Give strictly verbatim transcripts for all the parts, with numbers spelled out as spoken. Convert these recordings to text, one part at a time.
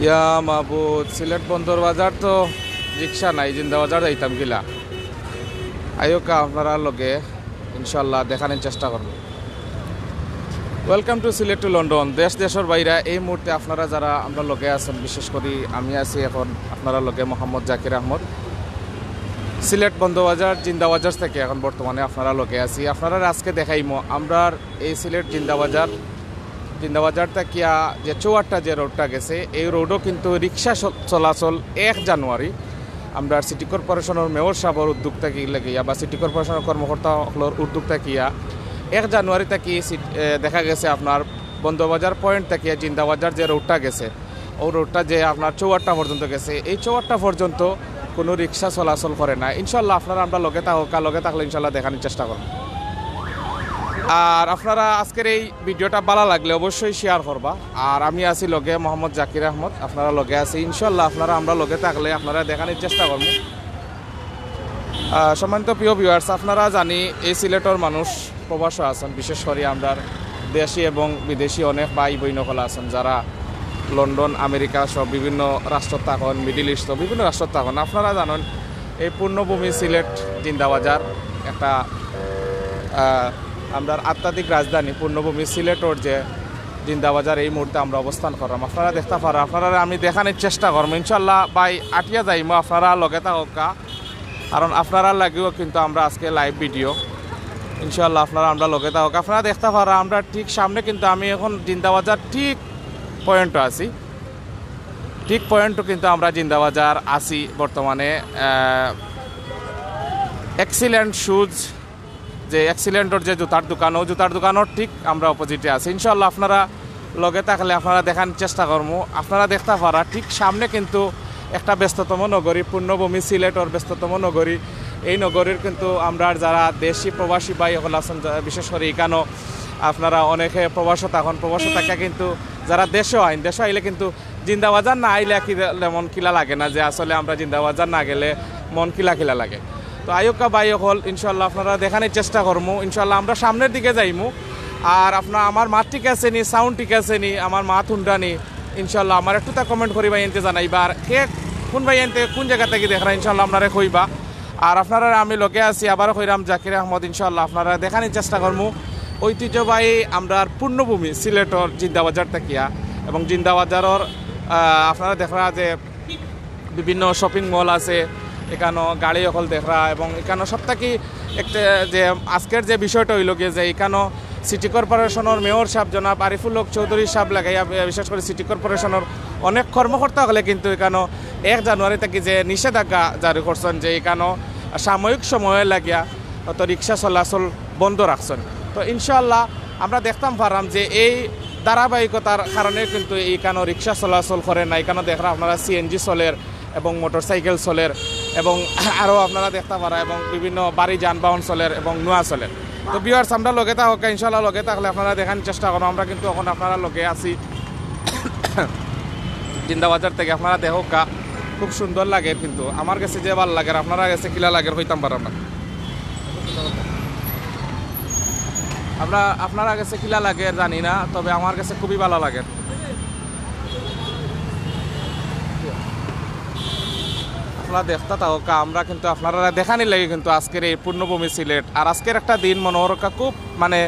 ইয়া মাবুদ, সিলেট বন্দর বাজার তো রিক্সা নাই, জিন্দাবাজার যাইতাম কিলা? আইওকা আপনারার লগে ইনশাআল্লাহ দেখানির চেষ্টা করমু। Welcome to Sylhet to London। দেশ দেশর বাইরা এই মুহূর্তে আপনারা যারা আমরার লগে আছেন, বিশেষ করি আমি আছি এখন আপনারার লগে মোহাম্মদ জাকির আহমদ, সিলেট বন্দর বাজার জিন্দাবাজার থেকে এখন বর্তমানে আপনারার লগে আছি। আপনারারে আজকে দেখাইমু আমরার এই সিলেট জিন্দাবাজার, জিন্দাবাজার থাকিয়া যে চৌহাট্টা যে রোডটা গেছে, এই রোডও কিন্তু রিক্সা চল-, চলাচল এক জানুয়ারি আমরার সিটি কর্পোরেশনর মেয়র সাহেবর উদ্যোগ থাকি লাগিয়া বা সিটি কর্পোরেশনর কর্মকর্তা অকলর উদ্যোগ থাকিয়া এক জানুয়ারি থাকি সিট-, এ, দেখা গেছে আপনার বন্দর বাজার পয়েন্ট থাকিয়া জিন্দাবাজার যে রোডটা গেছে, ও রোডটা যে আপনার চৌহাট্টা পর্যন্ত গেছে, এই চৌহাট্টা পর্যন্ত কোনো রিক্সা চলাচল করে না। ইনশাল্লাহ আপনারা আমরার লগে থাকউক্কা, লগে থাকলে ইনশাল্লাহ দেখানির চেষ্টা করমু। আর আপনারা আজকের এই ভিডিওটা ভালা লাগলে অবশ্যই শেয়ার করবা। আর আমি আছি লগে মোহাম্মদ জাকির আহমদ, আপনারার লগে আছি। ইনশাল্লাহ আপনারা আমরার লগে থাকলে আপনারারে দেখানির চেষ্টা করমু। আহ, সম্মানিত প্রিয় ভিউয়ার্স, আপনারা জানি এই সিলেটর মানুষ প্রবাসো আছেন, বিশেষ করি আমরার দেশি এবং বিদেশি অনেক ভাই বইন অকল আছেন, যারা লন্ডন, আমেরিকা সহ বিভিন্ন রাষ্ট্রত থাকইন, মিডল ইস্ট সহ বিভিন্ন রাষ্ট্রত থাকইন। আপনারা জানইন এই পূর্ণভূমি সিলেট জিন্দাবাজার একটা, আহ, আমরার আধ্যাত্মিক রাজধানী পূর্ণভূমি সিলেটর যে জিন্দাবাজার, এই মুহূর্তে আমরা অবস্থান কররাম। আপনারা দেখতা পারা, আপনারারে আমি দেখানির চেষ্টা করমু। ইনশাল্লাহ ভাই আটিয়া যাইমু, আপনারা লগে থাকউক্কা, কারণ আপনারার লাগিও কিন্তু আমরা আজকে লাইভ ভিডিও। ইনশাল্লাহ আপনারা আমরার লগে থাকউক্কা। আপনারা দেখতা পারা, আমরা ঠিক সামনে কিন্তু আমি এখন জিন্দাবাজার ঠিক পয়েন্টও আছি, ঠিক পয়েন্টও কিন্তু আমরা জিন্দাবাজার আছি বর্তমানে। আহ, এক্সিলেন্ট শুজ, যে এক্সিলেন্টর যে জুতার দোকান, ও জুতার দোকানর ঠিক আমরা অপোজিটে আছি। ইনশাল্লাহ আপনারা লগে থাকলে আপনারা দেখানির চেষ্টা করমু। আপনারা দেখতা পারা ঠিক সামনে কিন্তু একটা ব্যস্ততম নগরী, পূর্ণভূমি সিলেটর ব্যস্ততম নগরী। এই নগরীর কিন্তু আমরার যারা দেশি প্রবাসী ভাই অকল আছেন, যা-, বিশেষ করি ইকানো আপনারা অনেকে প্রবাসো থাকইন, প্রবাসো থাকিয়া কিন্তু যারা দেশো আইন, দেশো আইলে কিন্তু জিন্দাবাজার না আইলে কি মন কিলা লাগে না, যে আসলে আমরা জিন্দাবাজার না গেলে মন কিলা কিলা লাগে। তো আইওক্কা ভাই অকল, ইনশাল্লাহ আপনারারে দেখানির চেষ্টা করমু। ইনশাল্লাহ আমরা সামনের দিকে যাইমু। আর আপনার আমার মাত ঠিক আছে নি, সাউন্ড ঠিক আছে নি, আমার মাত হুনরা নি, ইনশাল্লাহ আমার একটু তা কমেন্ট করি ভাইয়াইন্তে জানাইবা। আর কে কোন ভাইয়াইন্তে কোন জাগা থাকি দেখরা, ইনশাল্লাহ আপনারে কইবা। আর আপনারারে আমি লগে আছি, আবারও কইরাম, জাকির আহমদ। ইনশাল্লাহ আপনারারে দেখানির চেষ্টা করমু ঐতিহ্যবাহী আমরার পূর্ণভূমি সিলেটর জিন্দাবাজার থাকিয়া। এবং জিন্দাবাজারর, আহ, আপনারা দেখরা যে বিভিন্ন শপিং মল আছে, ইকানো গাড়ি অকল দেখরা। এবং ইকানো সব থাকি একটা যে আজকের যে বিষয়টা অইলো গিয়া যে ইকানো সিটি কর্পোরেশনর মেয়র সাহেব জনাব আরিফুল হক চৌধুরী সাহেব লাগাইয়া, বিশেষ করি সিটি কর্পোরেশনর অনেক কর্মকর্তা অকলে কিন্তু ইকানো এক জানুয়ারি থাকি যে নিষেধাজ্ঞা জারি করছইন, যে ইকানো সাময়িক সময় লাগিয়া অত রিক্সা চলাচল বন্ধ রাখছইন। তো ইনশাআল্লাহ আমরা দেখতাম পাররাম যে এই ধারাবাহিকতার কারণে কিন্তু ইকানো রিক্সা চলাচল করে না। ইকানো দেখরা আপনারা সিএনজি চলের এবং মোটরসাইকেল চলের এবং আরও আপনারা দেখতা পারা এবং বিভিন্ন ভারী যানবাহন চলের এবং নোয়া চলের। তো ভিউয়ার্স, আমরা লগে থাকউক্কা, ইনশাআল্লাহ লগে থাকলে আপনারারে দেখানির চেষ্টা করমু। আমরা কিন্তু এখন আপনারার লগে আছি জিন্দাবাজার থাকি। আপনারা দেখউক্কা, খুব সুন্দর লাগের, কিন্তু আমার গেছে যে ভালা লাগের, আপনারার গেছে কিলা লাগের কইতাম পাররাম না। আমরা, আপনারার গেছে কিলা লাগের জানি না, তবে আমার গেছে খুবই ভালা লাগের। আপনারা দেখতা থাকউক্কা, আমরা কিন্তু আপনারারে দেখানির লাগি কিন্তু আজকের এই পূর্ণভূমি সিলেট। আর আজকের একটা দিন মনো করউক্কা খুব মানে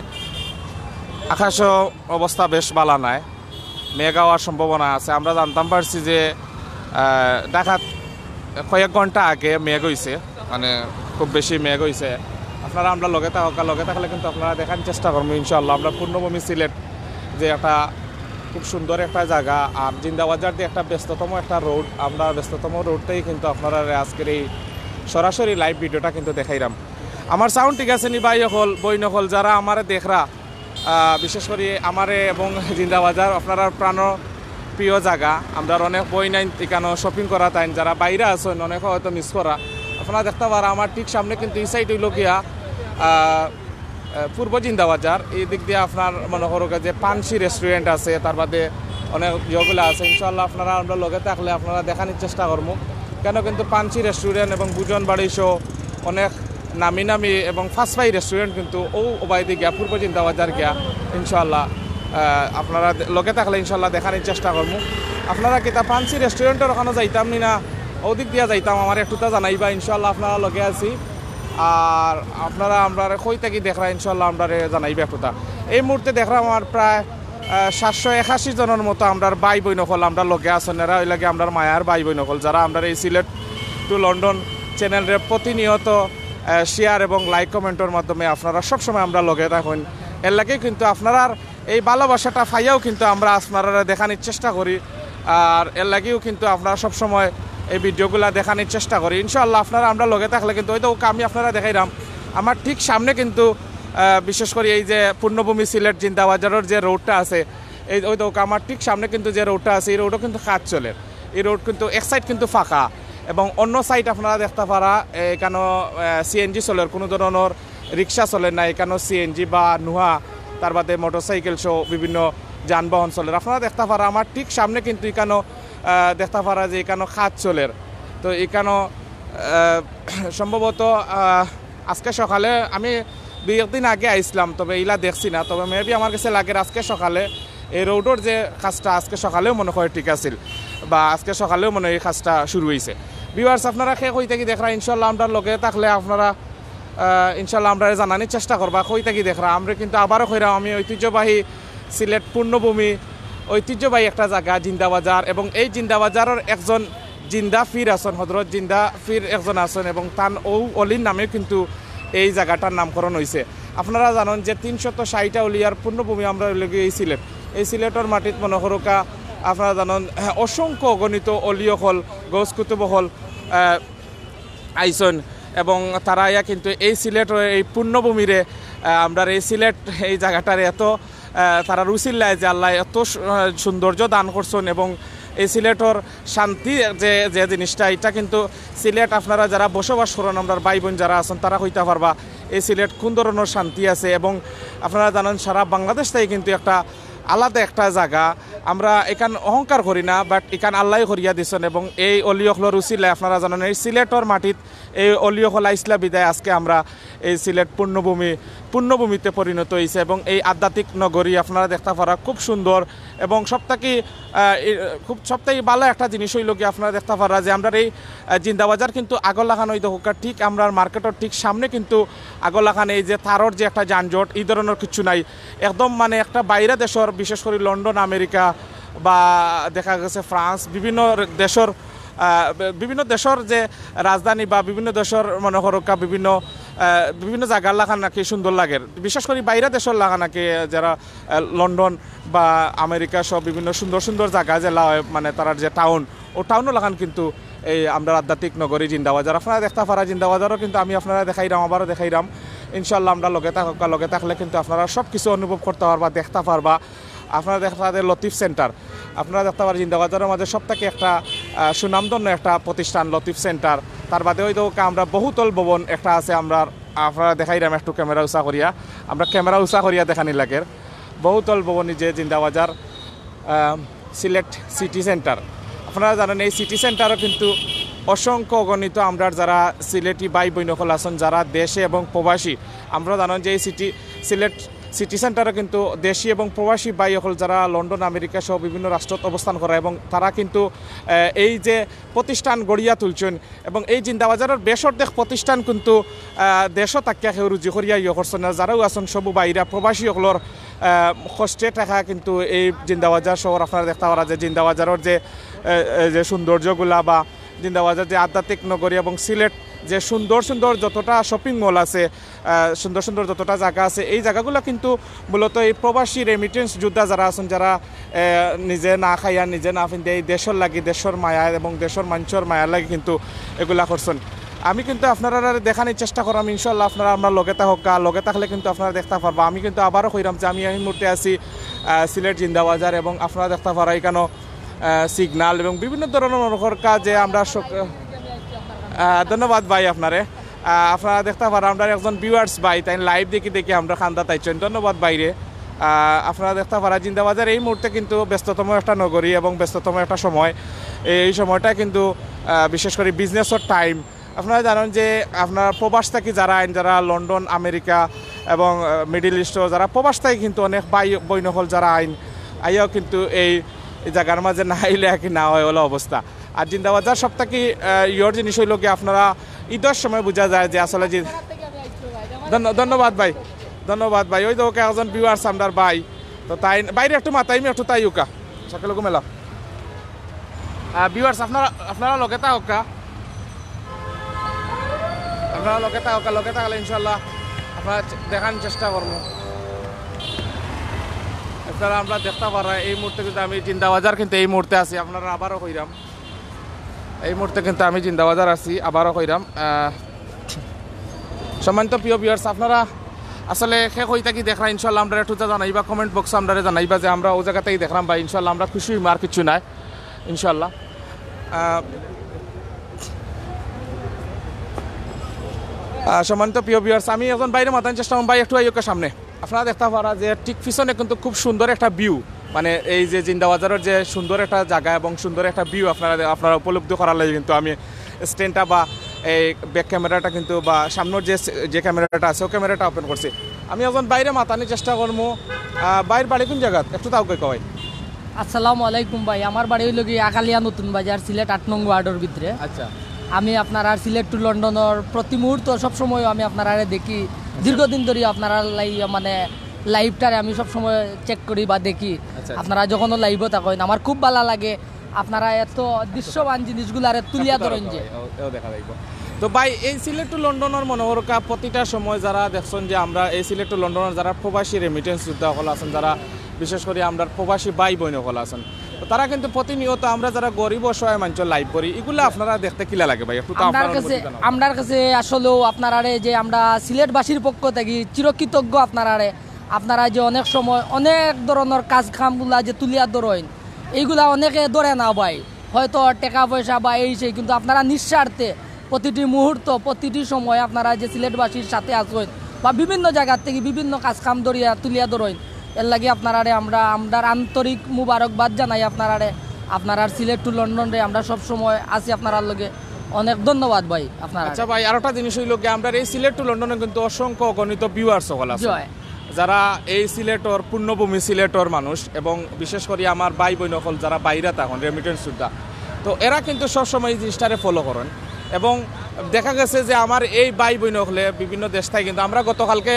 আকাশো অবস্থা বেশ ভালা নায়, মেঘ অওয়ার সম্ভাবনা আছে। আমরা জানতাম পারছি যে, আহ, ঢাকাত কয়েক ঘন্টা আগে মেঘ অইছে, মানে খুব বেশি মেঘ অইছে। আপনারা আমরার লগে থাকউক্কা, লগে থাকলে কিন্তু আপনারারে দেখানির চেষ্টা করমু ইনশাআল্লাহ। আমরা পূর্ণভূমি সিলেট যে একটা খুব সুন্দর একটা জাগা, আর জিন্দাবাজার যে একটা ব্যস্ততম একটা রোড, আমরা ব্যস্ততম রোডটাই কিন্তু আপনারারে আজকের এই সরাসরি লাইভ ভিডিওটা কিন্তু দেখাইরাম। আমার সাউন্ড ঠিক আছে নি ভাই অকল, বইন অকল, যারা আমারে দেখরা, আহ, বিশেষ করি আমারে এবং জিন্দাবাজার আপনারার প্রাণ প্রিয় জাগা, আমরার অনেক বইনাইন ইকানো শপিং করাত আইন, যারা বাইরে আছইন অনেকে হয়তো মিস করা। আপনারা দেখতা পারা আমার ঠিক সামনে কিন্তু ই সাইড অইলো গিয়া, আহ, আহ, পূর্ব জিন্দাবাজার। এই দিক দিয়া আপনার মনো করউক্কা যে পানসি রেস্টুরেন্ট আছে, তার বাদে অনেক ইয়েগুলা আছে। ইনশাআল্লাহ আপনারা আমরার লগে থাকলে আপনারারে দেখানির চেষ্টা করমু। ইকানো কিন্তু পানসি রেস্টুরেন্ট এবং ভোজন বাড়ি সহ অনেক নামি নামি এবং ফাস্ট ফাই রেস্টুরেন্ট কিন্তু অউ ওবায়দি গিয়া, পূর্ব জিন্দাবাজার গিয়া, ইনশাআল্লাহ আহ, আপনারা দে-, লগে থাকলে ইনশাল্লাহ দেখানির চেষ্টা করমু। আপনারা কিতা ফান্সি রেস্টুরেন্টর ওখানো যাইতাম নি না, ওদিক দিয়া যাইতাম, আমার একটুতা জানাইবা, ইনশাল্লাহ আপনারা লগে আছি। আর আপনারা আমরারে কই থাকি দেখরা, ইনশাল্লাহ আমরারে জানাইবা একটুতা। এই মুহূর্তে দেখরাম আমার প্রায়, আহ, সাতশো একাশি জনর মতো আমরার ভাই বইন অকল আমরার লগে আছইন, এরা অইলা গি আমরার মায়ার ভাই বইন অকল, যারা আমরার এই সিলেট to লন্ডন চ্যানেলরে প্রতিনিয়ত, আহ, শেয়ার এবং লাইক কমেন্টর মাধ্যমে আপনারা সবসময় আমরার লগে থাকইন। এর লাগেউ কিন্তু আপনারার এই ভালোবাসাটা পাইয়াউ কিন্তু আমরা আপনারারে দেখানির চেষ্টা করি, আর এর লাগিও কিন্তু আপনারা সবসময় এই ভিডিওগুলা দেখানির চেষ্টা করি। ইনশাআল্লাহ আপনারা আমরার লগে থাকলে কিন্তু ওই তো আমি আপনারারে দেখাইরাম, আমার ঠিক সামনে কিন্তু, আহ, বিশেষ করি এই যে পূর্ণভূমি সিলেট জিন্দাবাজারর যে রোডটা আছে, এই ওই তো আমার ঠিক সামনে কিন্তু যে রোডটা আছে, এই রোডও কিন্তু কাজ চলের। এই রোড কিন্তু এক সাইড কিন্তু ফাঁকা এবং অন্য সাইড আপনারা দেখতা পারা, এ, এখানো, এ, সিএনজি চলের, কোনো ধরনর রিক্সা চলের না, এখানো সিএনজি বা নুহা, তার বাদে মোটরসাইকেল সহ বিভিন্ন যানবাহন চলের। আপনারা দেখতা পারা আমার ঠিক সামনে কিন্তু এখানো, আহ, দেখতা পারা যে এখানো কাজ চলের। তো এখানো, আহ, সম্ভবত, আহ, আজকে সকালে আমি দুই একদিন আগে আইসলাম, তবে ইলা দেখছি না। তবে মেবি আমার কাছে লাগের আজকে সকালে এই রোডর যে কাজটা আজকে সকালেও মনে হয় ঠিক আছিল, বা আজকে সকালেও মনে হয় এই কাজটা শুরু হইছে। ভিউয়ার্স, আপনারা কে কই থাকি দেখরা, ইনশাল্লাহ আমরার লগে থাকলে আপনারা, আহ, ইনশাল্লাহ আমরারে জানানির চেষ্টা করবা কই থাকি দেখরা। আমরা কিন্তু আবারও কইরাম, আমি ঐতিহ্যবাহী সিলেট পূর্ণভূমি, ঐতিহ্যবাহী একটা জাগা জিন্দাবাজার, এবং এই জিন্দাবাজারর একজন জিন্দা পীর আছইন, হজরত জিন্দা পীর একজন আছইন, এবং তান ও অলির নামেও কিন্তু এই জাগাটার নামকরণ হইছে। আপনারা জানইন যে তিনশত ষাইটটা অলিয়ার পূর্ণভূমি আমরার অইলো গি এই সিলেট। এই সিলেটর মাটিত মনে করউক্কা, আপনারা জানইন, অসংখ্য অগণিত অলি অকল, গৌস কুতুব অকল, আহ, আইছইন, এবং তারা আইয়া কিন্তু এই সিলেটর এই পূর্ণভূমিরে, আহ, আমরার এই সিলেট এই জাগাটারে এত, আহ, তারার উছিলায় যে আল্লায় এত সু-, আহ, সৌন্দর্য দান করছইন, এবং এই সিলেটর শান্তি যে, যে জিনিসটা, এটা কিন্তু সিলেট আপনারা যারা বসবাস করইন, আমরার ভাই বইন যারা আছইন, তারা কইতা পারবা এই সিলেট কোন ধরনর শান্তি আছে। এবং আপনারা জানইন সারা বাংলাদেশ থাকি কিন্তু একটা আলাদা একটা জাগা। আমরা এখান অহংকার করি না, but এখান আল্লায় করিয়া দিছইন, এবং এই অলি অকলর উছিলায় আপনারা জানইন এই সিলেটর মাটিত এই অলি অকল আইসলা বিদায় আজকে আমরা এই সিলেট পূর্ণভূমি, পূর্ণভূমিতে পরিণত হইছে। এবং এই আধ্যাত্মিক নগরী আপনারা দেখতা পারা খুব সুন্দর, এবং সব থাকি, আহ, এই, খুব সব থাকি ভালা একটা জিনিস অইলো গি আপনারা দেখতা পারা যে আমরার এই, আহ, জিন্দাবাজার কিন্তু আগর লাখান অই দেখউক্কা, ঠিক আমরার মার্কেটর ঠিক সামনে কিন্তু আগর লাখান এই যে তারর যে একটা যানজট, এই ধরনর কিচ্ছু নাই। একদম মানে একটা বাইরা দেশর, বিশেষ করি লন্ডন, আমেরিকা বা দেখা গেছে ফ্রান্স, বিভিন্ন দেশর, আহ, বি-, বিভিন্ন দেশর যে রাজধানী বা বিভিন্ন দেশর মনে করউক্কা বিভিন্ন, আহ, বিভিন্ন জাগার লাখান নাকি সুন্দর লাগের, বিশেষ করি বাইরা দেশর লাখান নাকি, যারা, আহ, লন্ডন বা আমেরিকা সহ বিভিন্ন সুন্দর সুন্দর জাগা যেলা অয়, মানে তারার যে টাউন, ও টাউনর লাখান কিন্তু এই আমরার আধ্যাত্মিক নগরী জিন্দাবাজার। আপনারা দেখতা পারা জিন্দাবাজারও কিন্তু আমি আপনারারে দেখাইরাম, আবারও দেখাইরাম। ইনশাআল্লাহ আমরার লগে থাকউক্কা, লগে থাকলে কিন্তু আপনারা সব কিছু অনুভব করতা পারবা, দেখতা পারবা। আপনারা দেখতা পারা লতিফ সেন্টার, আপনারা দেখতা পারা জিন্দাবাজারর মাঝে সব থাকি একটা, আহ, সুনামধন্য একটা প্রতিষ্ঠান লতিফ সেন্টার। তার বাদে ওই দেখউক্কা আমরার বহুতল ভবন একটা আছে, আমরার, আপনারারে দেখাইরাম একটু ক্যামেরা উঁচা করিয়া, আমরা ক্যামেরা উঁচা করিয়া দেখানি লাগের। বহুতল ভবন যে জিন্দাবাজার, আহ, সিলেট সিটি সেন্টার। আপনারা জানইন এই সিটি সেন্টারও কিন্তু অসংখ্য অগণিত আমরার যারা সিলেটি ভাই বইন অকল আছইন, যারা দেশে এবং প্রবাসী, আপনারা জানইন যে এই সিটি, সিলেট সিটি সেন্টারও কিন্তু দেশি এবং প্রবাসী ভাই অকল যারা লন্ডন, আমেরিকা সহ বিভিন্ন রাষ্ট্রত অবস্থান করা, এবং তারা কিন্তু, আহ, এই যে প্রতিষ্ঠান গড়িয়া তুলছইন, এবং এই জিন্দাবাজারর বেশ অর্ধেক প্রতিষ্ঠান কিন্তু, আহ, দেশো থাকিয়া কেউ রুজি করিয়া ইয়ে করছইন না, যারাও আছইন সবউ বাইরা প্রবাসী অকলর, আহ, কষ্টে টাকা কিন্তু এই জিন্দাবাজার শহর আপনারা দেখতা পারা যে জিন্দাবাজারর যে, আহ, আহ, যে সৌন্দর্যগুলা বা জিন্দাবাজার যে আধ্যাত্মিক নগরী এবং সিলেট যে সুন্দর সুন্দর যতটা শপিং মল আছে, আহ, সুন্দর সুন্দর যতটা জাগা আছে, এই জাগাগুলা কিন্তু মূলত এই প্রবাসী রেমিটেন্স যোদ্ধা যারা আছইন, যারা, আহ, নিজে না খাইয়া, নিজে না পিন্দিয়া, এই দেশর লাগি, দেশর মায়া এবং দেশর মানষর মায়ার লাগি কিন্তু এগুলা করছইন। আমি কিন্তু আপনারারে দেখানির চেষ্টা কররাম, ইনশাআল্লাহ আপনারা আমরার লগে থাকউক্কা, লগে থাকলে কিন্তু আপনারা দেখতা পারবা। আমি কিন্তু আবারও কইরাম যে আমি এই মুহূর্তে আছি, আহ, সিলেট জিন্দাবাজার, এবং আপনারা দেখতা পারা এখানো, আহ, সিগনাল এবং বিভিন্ন ধরনর মনে করউক্কা যে আমরা সক-, আহ, ধন্যবাদ ভাই আপনারে। আহ, আপনারা দেখতা পারা, আমরার একজন ভিউয়ার্স ভাই, তাইন লাইভ দেখি দেখি আমরার কান্দাত আইছইন। ধন্যবাদ ভাইরে। আহ, আপনারা দেখতা পারা, জিন্দাবাজার এই মুহূর্তে কিন্তু ব্যস্ততম একটা নগরী এবং ব্যস্ততম একটা সময়। এই সময়টা কিন্তু, আহ, বিশেষ করি বিজনেসর টাইম। আপনারা জানইন যে আপনার প্রবাস থাকি যারা আইন, যারা লন্ডন, আমেরিকা, এবং মিডল ইস্টর যারা প্রবাস থাকি কিন্তু অনেক ভাই বইন অকল যারা আইন, আইয়াও কিন্তু এই, এই জাগার মাঝে না আইলে আর কি না অয় অলা অবস্থা। আর জিন্দাবাজার সব থাকি ইয়র জিনিস অইলো কি, আপনারা ইদর সময় বুঝা যায় যে আসলে যে ধন্য- ধন্যবাদ ভাই, ধন্যবাদ ভাই। ওই দেখউক্কা একজন ভিউয়ার্স আমরার ভাই, তো তাইন ভাইরে একটু মাতাইমু, একটু তাইউক্কা। সকলকে মেলা। ভিউয়ার্স, আপনারা, আপনারা লগে থাকউক্কা, আপনারা লগে থাকউক্কা, লগে থাকলে ইনশাল্লাহ আপনারা চে- দেখার চেষ্টা করমু। আপনারা, আমরা দেখতা পাররা এই মুহূর্তে কিন্তু আমি জিন্দাবাজার কিন্তু এই মুহূর্তে আছি, আপনারারে আবারও কইরাম। এই মুহূর্তে কিন্তু আমি জিন্দাবাজার আছি, আবারও কইরাম। আহ, সম্মানিত প্রিয় ভিউয়ার্স, আপনারা আসলে কে কই থাকি দেখরা, ইনশাল্লাহ আমরারে একটু জানাইবা, কমেন্ট বক্সো আমরারে জানাইবা যে আমরা অউ জাগা থাকি দেখরাম বা ইনশাল্লাহ আমরা খুশি অইমু, আর কিচ্ছু নায় ইনশাল্লাহ। আহ, আহ, সম্মানিত প্রিয় ভিউয়ার্স, আমি একজন ভাইরে মাতানির চেষ্টা করমু, ভাই একটু আইউক্কা সামনে। আপনারা দেখতা পাররা যে ঠিক পিছনে কিন্তু খুব সুন্দর একটা ভিউ, মানে এই যে জিন্দাবাজারর যে সুন্দর একটা জাগা এবং সুন্দর একটা ভিউ আপনারা, আপনারা উপলব্ধি করার লাগি কিন্তু আমি স্ট্যান্ডটা বা এই ব্যাক ক্যামেরাটা কিন্তু বা সামনর যে, যে ক্যামেরাটা আছে, অউ ক্যামেরাটা ওপেন করছি। আমি একজন ভাইরে মাতানির চেষ্টা করমু। আহ, ভাইর বাড়ি কুন জাগাত? একটু তাও কই কয়। আসসালামু আলাইকুম ভাই, আমার বাড়ি অইলো গি আকালিয়া নতুন বাজার, সিলেট আট নং ওয়ার্ডর ভিতরে। আচ্ছা। আমি আপনারার সিলেট টু লন্ডনর প্রতি মুহূর্ত সব সময় আমি আপনারারে দেখি, দীর্ঘদিন ধরি আপনারার লাই- মানে লাইভটারে আমি সব সময় চেক করি বা দেখি। আচ্ছা। আপনারা যখনও লাইভও থাকইন, আমার খুব ভালা লাগে। আপনারা এত দৃশ্যমান জিনিসগুলারে তুলিয়া ধরইন যে। এও দেখা যাইব। তো ভাই, এই সিলেট টু লন্ডনর মনে করউক্কা প্রতিটা সময় যারা দেখছইন যে আমরা এই সিলেট টু লন্ডনর যারা প্রবাসী রেমিটেন্স যোদ্ধা অকল আছইন, যারা বিশেষ করি আমরার প্রবাসী ভাই বইন অকল আছইন, তো তারা কিন্তু প্রতিনিয়ত আমরা যারা গরিব অসহায় মানষর লাইভ করি, ইগুলা আপনারা দেখতে কিলা লাগে ভাই? একটু তো আমরার আপনার কাছে অনুভূতি জানাও। আমরার কাছে আসলেও আপনারারে যে আমরা সিলেটবাসীর পক্ষ থাকি চিরকৃতজ্ঞ আপনারারে। আপনারা যে অনেক সময় অনেক ধরনর কাজ কামগুলা যে তুলিয়া ধরইন, এইগুলা অনেকে ধরে না ভাই, হয়তো টেকা পয়সা বা এই সেই, কিন্তু আপনারা নিঃস্বার্থে প্রতিটি মুহূর্ত, প্রতিটি সময় আপনারা যে সিলেটবাসীর সাথে আছইন বা বিভিন্ন জাগার থাকি বিভিন্ন কাজ কাম ধরিয়া তুলিয়া ধরইন, এর লাগি আপনারারে আমরা আমরার আন্তরিক মুবারকবাদ জানাই আপনারারে। আপনারার সিলেট টু লন্ডনরে আমরা সব সময় আছি আপনারার লগে। অনেক ধন্যবাদ ভাই আপনারা। আচ্ছা ভাই, আরোটা জিনিস অইলো কি, আমরার এই সিলেট টু লন্ডনে কিন্তু অসংখ্য অগণিত ভিউয়ার্স অকল আছইন, জয়। যারা এই সিলেটর পুণ্যভূমি সিলেটর মানুষ এবং বিশেষ করি আমার ভাই বইন অকল যারা বাইরে থাকইন রেমিটেন্স যোদ্ধা, তো এরা কিন্তু সবসময় এই জিনিসটারে ফলো করইন। এবং দেখা গেছে যে আমার এই ভাই বইন অকলে বিভিন্ন দেশ থাকি কিন্তু আমরা গতকালকে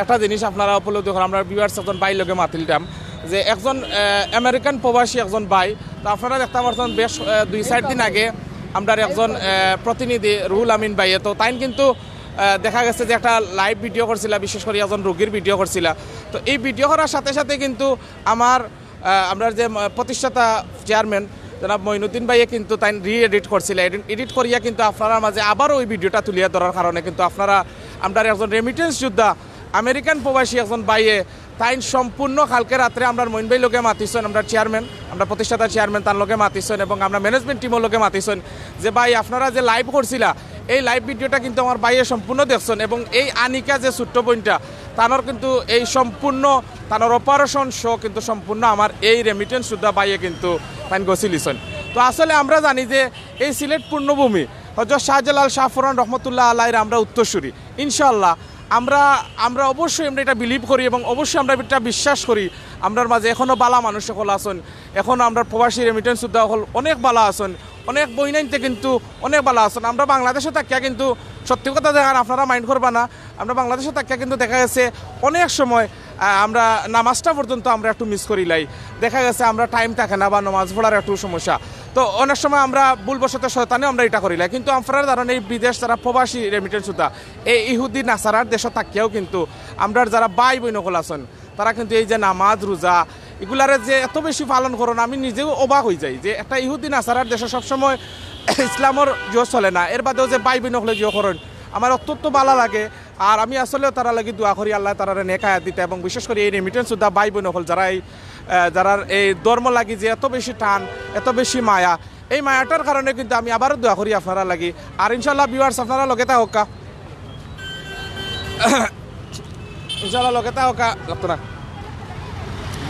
একটা জিনিস আপনারা উপলব্ধি করেন, আমরা ভিউয়ার্স একজন ভাইর লগে মাতিলতাম যে একজন আহ, আমেরিকান প্রবাসী একজন ভাই, তো আপনারা দেখতা পারছইন বেশ আহ, দুই চাইর দিন আগে আমরার একজন আহ, প্রতিনিধি রুহুল আমিন ভাইয়ে, তো তাইন কিন্তু আহ, দেখা গেছে যে একটা লাইভ ভিডিও করছিলা, বিশেষ করি একজন রোগীর ভিডিও করছিলা। তো এই ভিডিও করার সাথে সাথে কিন্তু আমার আহ, আমরার যে আহ, প্রতিষ্ঠাতা চেয়ারম্যান জনাব মঈনুদ্দিন ভাইয়ে কিন্তু তাইন রি এডিট করছিলা, এডিট করিয়া কিন্তু আপনারার মাঝে আবারও ওই ভিডিওটা তুলিয়া ধরার কারণে কিন্তু আপনারা আমরার একজন রেমিটেন্স যোদ্ধা আমেরিকান প্রবাসী একজন ভাইয়ে তাইন সম্পূর্ণ কালকে রাত্রে আমরার মঈন ভাইর লগে মাতিছইন, আমরার চেয়ারম্যান, আমরার প্রতিষ্ঠাতা চেয়ারম্যান তান লগে মাতিছইন এবং আমরার ম্যানেজমেন্ট টিমর লগে মাতিছইন যে ভাই আপনারা যে লাইভ করছিলা এই লাইভ ভিডিওটা কিন্তু আমার ভাইয়ে সম্পূর্ণ দেখছইন এবং এই আনিকা যে ছোট্ট বইনটা তানর কিন্তু এই সম্পূর্ণ তানর অপারেশন সহ কিন্তু সম্পূর্ণ আমার এই রেমিটেন্স যোদ্ধা ভাইয়ে কিন্তু তাইন গছিলিছইন। তো আসলে আমরা জানি যে এই সিলেট পুণ্যভূমি হজরত শাহজালাল শাহপরান রহমতুল্লাহ আলাইহির আমরা উত্তরসূরি। ইনশাআল্লাহ আমরা আমরা অবশ্যই আমরা এটা বিলিভ করি এবং অবশ্যই আমরা এটা বিশ্বাস করি। আমরার মাঝে এখনো বালা মানুষ অকল আছইন, এখনো আমরার প্রবাসী রেমিটেন্স যোদ্ধা অকল অনেক বালা আছইন, অনেক বইনাইন্তে কিন্তু অনেক বালা আছইন। আমরা বাংলাদেশো থাকিয়া কিন্তু সত্যি কথা দেখার আপনারা মাইন্ড করবা না, আমরা বাংলাদেশো থাকিয়া কিন্তু দেখা গেছে অনেক সময় আহ, আমরা নামাজটা পর্যন্ত আমরা একটু মিস করিলাই, দেখা গেছে আমরা টাইম থাকে না বা নামাজ পড়ার একটু সমস্যা, তো অনেক সময় আমরা ভুলবশত শয়তানে আমরা এটা করিলাই। কিন্তু আপনারা জানইন এই বিদেশ যারা প্রবাসী রেমিটেন্স যোদ্ধা এই ইহুদি নাসারার দেশো থাকিয়াও কিন্তু আমরার যারা ভাই বইন অকল আছইন তারা কিন্তু এই যে নামাজ রোজা ইগুলারে যে এত বেশি পালন করইন আমি নিজেও অবাক অইযাই যে একটা ইহুদি নাসারার দেশো সবসময় ইসলামর জিও চলে না, এর বাদেও যে ভাই বইন অকলে জিও করইন আমার অত্যন্ত বালা লাগে। আর আমি আসলেও তারার লাগি দোয়া করি আল্লায় তারারে নেক হায়াত দিতা এবং বিশেষ করি এই রেমিটেন্স যোদ্ধা ভাই বইন অকল যারা এই আহ, যারার এই ধর্ম লাগি যে এত বেশি টান, এত বেশি মায়া, এই মায়াটার কারণে কিন্তু আমি আবারও দোয়া করি আপনারার লাগি। আর ইনশাআল্লাহ ভিউয়ার্স আপনারা লগে থাকউক্কা, ইনশাআল্লাহ লগে থাকউক্কা, লাগতো না,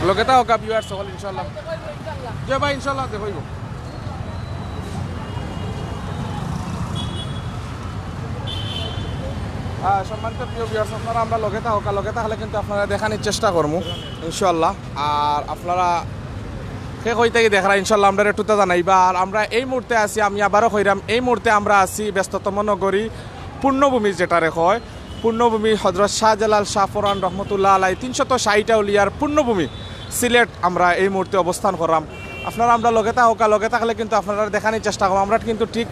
লগে থাকউক্কা ভিউয়ার্স অকল ইনশাআল্লাহ। জি ভাই ইনশাআল্লাহ দেখইব। আহ, সম্মানিত প্রিয় ভিউয়ার্স, আপনারা আমরা লগে থাকউক্কা, লগে থাকলে কিন্তু আপনারা দেখানির চেষ্টা করমু ইনশাআল্লাহ। আর আপনারা কে কই থাকি দেখরা ইনশাআল্লাহ আমরা একটু তা জানাইবা। আর আমরা এই মুহূর্তে আছি, আমি আবারও কইরাম, এই মুহূর্তে আমরা আছি ব্যস্ততম নগরী পুণ্যভূমি, যেটারে কয় পুণ্যভূমি হযরত শাহজালাল শাহপরান রহমতুল্লাহ আলাই, তিনশত ষাট আউলিয়ার পুণ্যভূমি সিলেট। আমরা এই মুহূর্তে অবস্থান কররাম। আপনারা আমরা লগে থাকউক্কা, লগে থাকলে কিন্তু আপনারা দেখানির চেষ্টা করমু। আমরা কিন্তু ঠিক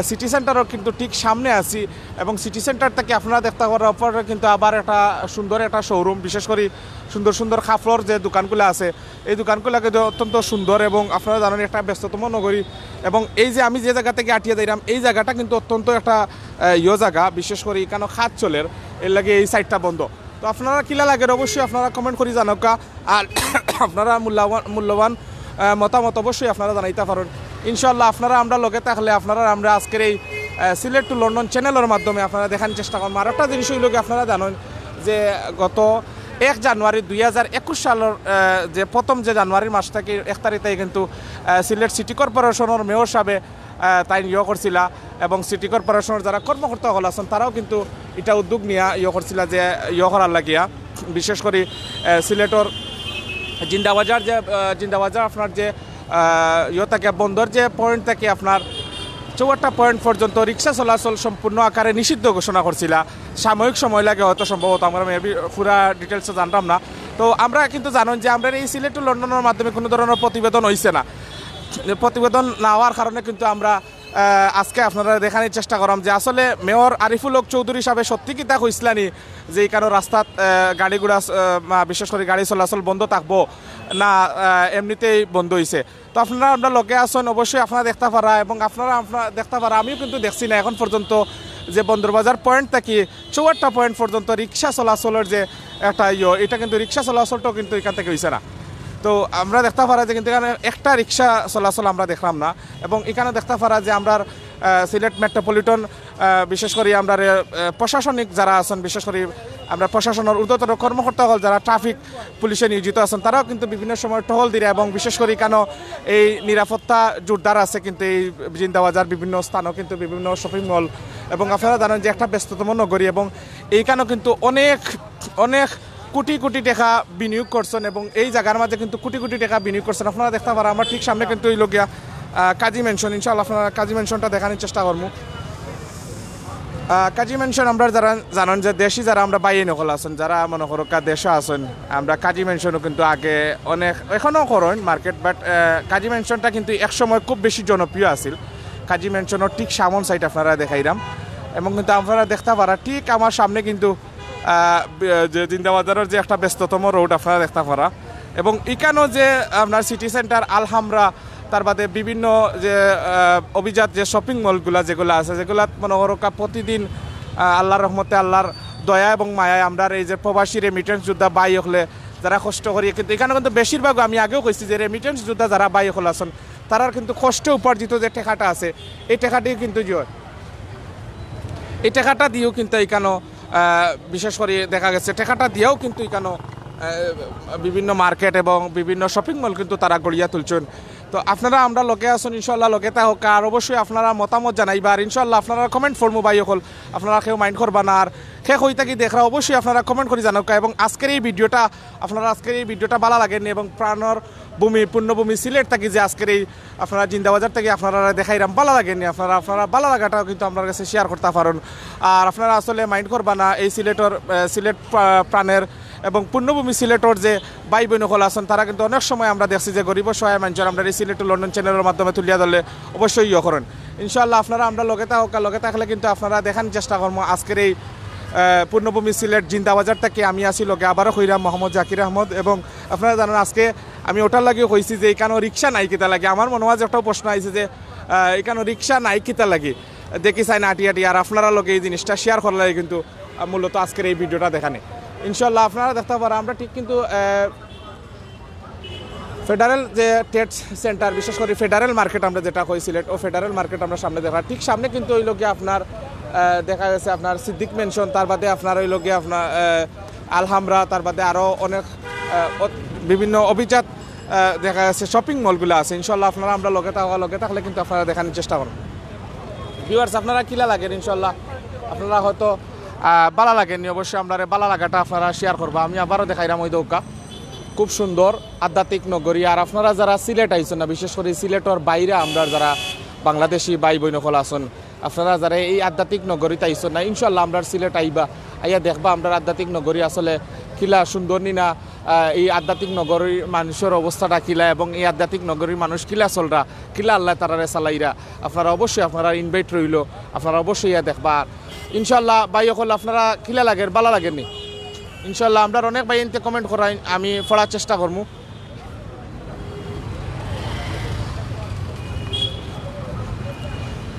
সিটি সেন্টারর কিন্তু ঠিক সামনে আছি এবং সিটি সেন্টার থাকি আপনারা দেখতা পাররা উপরে কিন্তু আবার একটা সুন্দর একটা শোরুম, বিশেষ করি সুন্দর সুন্দর কাপড়র যে দোকানগুলা আছে, এই দোকানগুলা কিন্তু অত্যন্ত সুন্দর। এবং আপনারা জানইন একটা ব্যস্ততম নগরী, এবং এই যে আমি যে জাগা থাকি আটিয়া যাইরাম, এই জাগাটা কিন্তু অত্যন্ত একটা আহ, ইয়ো জাগা, বিশেষ করি ইকানো কাজ চলের, এরলাগি এই সাইডটা বন্ধ। তো আপনারা কিলা লাগের অবশ্যই আপনারা কমেন্ট করি জানাউক্কা। আর আপনারা মূল্যবান মূল্যবান আহ, মতামত অবশ্যই আপনারা জানাইতা পারইন। ইনশাআল্লাহ আপনারা আমরা লগে থাকলে আপনারা আমরা আজকের এই আহ, সিলেট টু লন্ডন চ্যানেলর মাধ্যমে আপনারা দেখানির চেষ্টা করমু। আর একটা জিনিস অইলো গি, আপনারা জানইন যে গত এক জানুয়ারি দুই হাজার একুশ সালর আহ, যে প্রথম যে জানুয়ারির মাস থাকি এক তারিখ থাকি কিন্তু আহ, সিলেট সিটি কর্পোরেশনর মেয়র সাবে আহ, তাইন ইয়ো করছিলা এবং সিটি কর্পোরেশনর যারা কর্মকর্তা অকল আছইন তারাও কিন্তু ইটা উদ্যোগ নিয়া ইয়ো করছিলা যে ইয়ো করার লাগিয়া, বিশেষ করি আহ, সিলেটর জিন্দাবাজার যে আহ, জিন্দাবাজার আপনার যে আহ, ইয়ো থাকি বন্দর যে পয়েন্ট থাকি আপনার চৌহাট্টা পয়েন্ট পর্যন্ত রিক্সা চলাচল সম্পূর্ণ আকারে নিষিদ্ধ ঘোষণা করছিলা। সাময়িক সময় লাগি হয়তো সম্ভবত, আমরা মেবি পুরা ডিটেলসে জানরাম না। তো আমরা কিন্তু জানইন যে আমরার এই সিলেট টু লন্ডনর মাধ্যমে কোনো ধরনের প্রতিবেদন অইছে না। প্রতিবেদন না অওয়ার কারণে কিন্তু আমরা আহ, আজকে আপনারারে দেখানির চেষ্টা কররাম যে আসলে মেয়র আরিফুল হক চৌধুরী সাবে সত্যি কিতা কইছলানি যে ইকানো রাস্তাত আহ, গাড়ি ঘোড়া আহ, মা- বিশেষ করি গাড়ি চলাচল বন্ধ থাকবো না আহ, এমনিতেই বন্ধ অইছে। তো আপনারা আমরা লগে আছইন, অবশ্যই আপনারা দেখতা পাররা এবং আপনারা আপনারা দেখতা পাররা, আমিও কিন্তু দেখছি না এখন পর্যন্ত যে বন্দরবাজার পয়েন্ট থাকি চৌহাট্টা পয়েন্ট পর্যন্ত রিক্সা চলাচলর যে একটা ইয়ো, ইটা কিন্তু রিক্সা চলাচলটাও কিন্তু ইকান থাকি অইছে না। তো আমরা দেখতা পাররা যে কিন্তু ইকানো একটা রিক্সা চলাচল আমরা দেখরাম না। এবং ইকানো দেখতা পাররা যে আমরার আহ, সিলেট মেট্রোপলিটন আহ, বিশেষ করি আমরার আহ, প্রশাসনিক যারা আছইন, বিশেষ করি আমরার প্রশাসনর ঊর্ধ্বতন কর্মকর্তা অকল যারা ট্রাফিক পুলিশে নিয়োজিত আছইন, তারাও কিন্তু বিভিন্ন সময় টহল দিরা এবং বিশেষ করি ইকানো এই নিরাপত্তা জোরদার আছে কিন্তু এই জিন্দাবাজার বিভিন্ন স্থানও কিন্তু বিভিন্ন শপিং মল এবং আপনারা জানইন যে একটা ব্যস্ততম নগরী এবং এইকানো কিন্তু অনেক অনেক কোটি কোটি টেকা বিনিয়োগ করছইন এবং এই জাগার মাঝে কিন্তু কোটি কোটি টেকা বিনিয়োগ করছইন। আপনারা দেখতা পাররা আমরা ঠিক সামনে কিন্তু অইলো গিয়া আহ, কাজী ম্যানশন, ইনশাআল্লাহ আপনারা কাজী ম্যানশনটা দেখানির চেষ্টা করমু। আহ, কাজী ম্যানশন আমরা যারা জানইন যে দেশি যারা আমরা ভাইয়াইন অকল আছইন, যারা মনে করউক্কা দেশো আছইন, আমরা কাজী ম্যানশনও কিন্তু আগে অনেক, এখনো করইন মার্কেট, বাট কাজী ম্যানশনটা কিন্তু এক সময় খুব বেশি জনপ্রিয় আছিল। কাজী ম্যানশনর ঠিক সামন সাইড আপনারারে দেখাইরাম এবং কিন্তু আপনারা দেখতা পাররা ঠিক আমার সামনে কিন্তু আহ, বি- যে জিন্দাবাজারর যে একটা ব্যস্ততম রোড আপনারা দেখতা পাররা এবং ইকানো যে আপনার সিটি সেন্টার আলহামরা, তার বাদে বিভিন্ন যে আহ, অভিজাত যে শপিং মলগুলা যেগুলা আছে, যেগুলাত মনে করউক্কা প্রতিদিন আহ, আল্লাহর রহমতে, আল্লাহর দয়া এবং মায়ায় আমরার এই যে প্রবাসী রেমিটেন্স যোদ্ধা ভাই অকলে যারা কষ্ট করি, কিন্তু ইকানো কিন্তু বেশিরভাগ আমি আগেও কইছি যে রেমিটেন্স যোদ্ধা যারা ভাই অকল আছইন, তারার কিন্তু কষ্টে উপার্জিত যে টেকাটা আছে, এই টেকাটি কিন্তু যে এই টেকাটা দিয়াও কিন্তু ইকানো আহ, বিশেষ করি দেখা গেছে টেকাটা দিয়াও কিন্তু ইকানো আহ, বিভিন্ন মার্কেট এবং বিভিন্ন শপিং মল কিন্তু তারা গড়িয়া তুলছইন। তো আপনারা আমরা লগে আছইন, ইনশাআল্লাহ লগে থাকউক্কা। আর অবশ্যই আপনারা মতামত জানাইবা, আর ইনশাআল্লাহ আপনারা কমেন্ট পড়মু ভাই অকল, আপনারা কেউ মাইন্ড করবা না। আর কে কই থাকি দেখরা অবশ্যই আপনারা কমেন্ট করি জানাউক্কা। এবং আজকের এই ভিডিওটা আপনারা আজকের এই ভিডিওটা ভালা লাগেনি এবং প্রাণর ভূমি পুণ্যভূমি সিলেট থাকি যে আজকের এই আপনারা জিন্দাবাজার থাকি আপনারারে দেখাইরাম, ভালা লাগেনি, আপনারা আপনারা ভালা লাগাটাও কিন্তু আমরার কাছে শেয়ার করতা পারইন। আর আপনারা আসলে মাইন্ড করবা না, এই সিলেটর আহ, সিলেট প্রা- প্রাণের এবং পুণ্যভূমি সিলেটর যে ভাই বইন অকল আছইন, তারা কিন্তু অনেক সময় আমরা দেখছি যে গরিব অসহায় মানষর আমরার এই সিলেট টু লন্ডন চ্যানেলর মাধ্যমে তুলিয়া ধরলে অবশ্যই ইয়ে করইন। ইনশাআল্লাহ আপনারা আমরা লগে থাকউক্কা, লগে থাকলে কিন্তু আপনারা দেখানির চেষ্টা করমু আজকের এই আহ, পুণ্যভূমি সিলেট জিন্দাবাজার থাকি আমি আছি লগে আবারও কইরাম মোহাম্মদ জাকির আহমদ। এবং আপনারা জানইন আজকে আমি ওটার লাগিও কইছি যে ইকানো রিক্সা নাই কিতা লাগি। আমার মনো মাঝে একটাও প্রশ্ন আইছে যে আহ, ইকানো রিক্সা নাই কিতা লাগি। দেখি চাই না আটি আটি, আর আপনারার লগে এই জিনিসটা শেয়ার করার লাগি কিন্তু আহ, মূলত আজকের এই ভিডিওটা দেখানি। ইনশাআল্লাহ আপনারা দেখতা পাররা আমরা ঠিক কিন্তু আহ, ফেডারেল যে ট্রেড সেন্টার, বিশেষ করি ফেডারেল মার্কেট আমরা যেটা কই সিলেট, ও ফেডারেল মার্কেট আমরা সামনে দেখরা, ঠিক সামনে কিন্তু অইলো গিয়া আপনার আহ, দেখা গেছে আপনার সিদ্দিক ম্যানশন, তার বাদে আপনার অইলো গিয়া আপনার আহ, আলহামরা, তার বাদে আরও অনেক আহ, অত- বিভিন্ন অভিজাত আহ, দেখা গেছে শপিং মলগুলা আছে। ইনশাআল্লাহ আপনারা আমরা লগে থাকউক্কা, লগে থাকলে কিন্তু আপনারা দেখানির চেষ্টা করমু। ভিউয়ার্স আপনারা কিলা লাগের, ইনশাআল্লাহ আপনারা হয়তো আহ, বালা লাগেনি, অবশ্যই আমরারে বালা লাগাটা আপনারা শেয়ার করবা। আমি আবারও দেখাইরাম ওই দৌকা, খুব সুন্দর আধ্যাত্মিক নগরী। আর আপনারা যারা সিলেট আইছেন না, বিশেষ করে সিলেটর বাইরে আমরা যারা বাংলাদেশি ভাই বইন অকল আছেন, আপনারা যারা এই আধ্যাত্মিক নগরীত আইছেন না, ইনশাল্লাহ আমরার সিলেট আইবা, আইয়া দেখবা আমরার আধ্যাত্মিক নগরী আসলে কিলা সুন্দর নি না। আহ, এই আধ্যাত্মিক নগরীর মানুষের অবস্থাটা কিলা এবং এই আধ্যাত্মিক নগরীর মানুষ কিলা চলরা, কিলা আল্লাহ তারারে চালাইরা, আপনারা অবশ্যই, আপনারা ইনভাইট রইল, আপনারা অবশ্যই ইয়া দেখবা। আর ইনশাল্লাহ ভাই অকল আপনারা কিলা লাগের, বালা লাগেনি? ইনশাল্লাহ আমরার অনেক ভাইয়াইন্তে কমেন্ট করাইন, আমি পড়ার চেষ্টা করমু।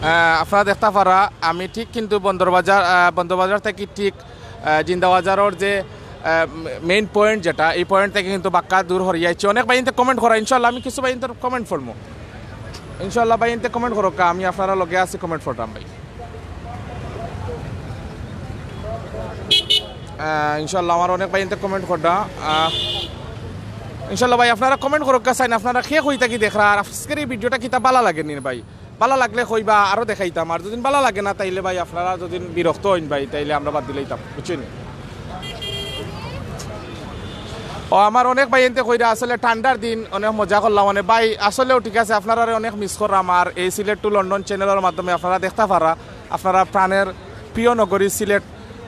আহ, আপনারা দেখতা পারা, আমি ঠিক কিন্তু বন্দরবাজার, আহ, বন্দরবাজার থাকি ঠিক, আহ, জিন্দাবাজারর যে, আহ, মেইন পয়েন্ট যেটা, এই পয়েন্ট থাকি কিন্তু বাক্কা দূর হরিয়া আইছি। অনেক ভাইয়াইন্তে কমেন্ট করা, ইনশাল্লাহ আমি কিছু ভাইয়াইন্তর কমেন্ট পড়মু। ইনশাল্লাহ ভাইয়াইন্তে কমেন্ট করুক্কা, আমি আপনারা লগে আছি, কমেন্ট পড়তাম ভাই। আহ, ইনশাল্লাহ আমার অনেক ভাইয়াইন্তে কমেন্ট কররা। আহ, ইনশাল্লাহ ভাই আপনারা কমেন্ট করুক্কা চাইন, আপনারা কে কই থাকি দেখরা, আর আজকের এই ভিডিওটা কিতা বালা লাগেনি ভাই? বালা লাগলে কইবা, আরো দেখাইতাম। আর যদি বালা লাগে না, তাইলে ভাই আপনারা যদি বিরক্ত হইন ভাই, তাইলে আমরা বাদ দিলাইতাম, বুঝছইন? ও, আমার অনেক ভাইয়াইন্তে কইরা আসলে ঠান্ডার দিন অনেক মজা করলাম, মানে ভাই আসলেও ঠিক আছে, আপনারারে অনেক মিস করলাম। আর এই সিলেট টু লন্ডন চ্যানেলর মাধ্যমে আপনারা দেখতা পারা, আপনারা প্রাণের প্রিয় নগরী সিলেট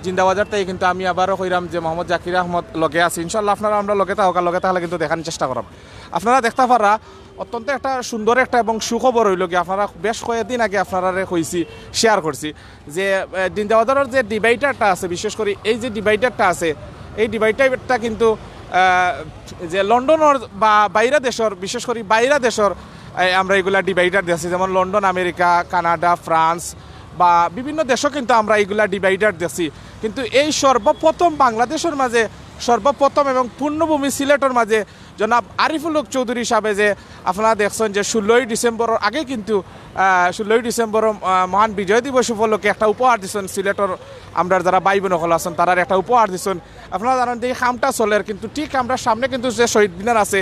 জিন্দাবাজার থাকি কিন্তু আমি আবারও কইরাম যে মোহাম্মদ জাকির আহমদ লগে আছি। ইনশাল্লাহ আপনারা আমরার লগে থাকউক্কা, লগে থাকলে কিন্তু দেখানোর চেষ্টা করব। আপনারা দেখতা পারা অত্যন্ত একটা সুন্দর একটা এবং সুখবর হইল কি, আপনারা বেশ কয়েকদিন আগে আপনারারে কইছি, শেয়ার করছি যে, আহ, জিন্দাবাজারর যে ডিভাইডারটা আছে, বিশেষ করে এই যে ডিভাইডারটা আছে, এই ডিভাইডারটা কিন্তু, আহ, যে লন্ডনর বা বাইরা দেশর, বিশেষ করে বাইরা দেশর, আহ, আমরা এগুলা ডিভাইডার দেখছি, যেমন লন্ডন, আমেরিকা, কানাডা, ফ্রান্স বা বিভিন্ন দেশও কিন্তু আমরা এগুলা ডিভাইডার দেখছি। কিন্তু এই সর্বপ্রথম বাংলাদেশর মাঝে, সর্বপ্রথম এবং পূর্ণভূমি সিলেটর মাঝে জনাব আরিফুল হক চৌধুরী সাহেবে যে আপনারা দেখছেন যে ষোলোই ডিসেম্বরর আগে কিন্তু, আহ, ষোলোই ডিসেম্বর, আহ, মহান বিজয় দিবস উপলক্ষে একটা উপহার দিছেন সিলেটর আমরার যারা ভাই বইন অকল আছেন, তারার একটা উপহার দিছেন। আপনারা জানেন যে এই কামটা চলের, কিন্তু ঠিক আমরার সামনে কিন্তু যে শহীদ মিনার আছে,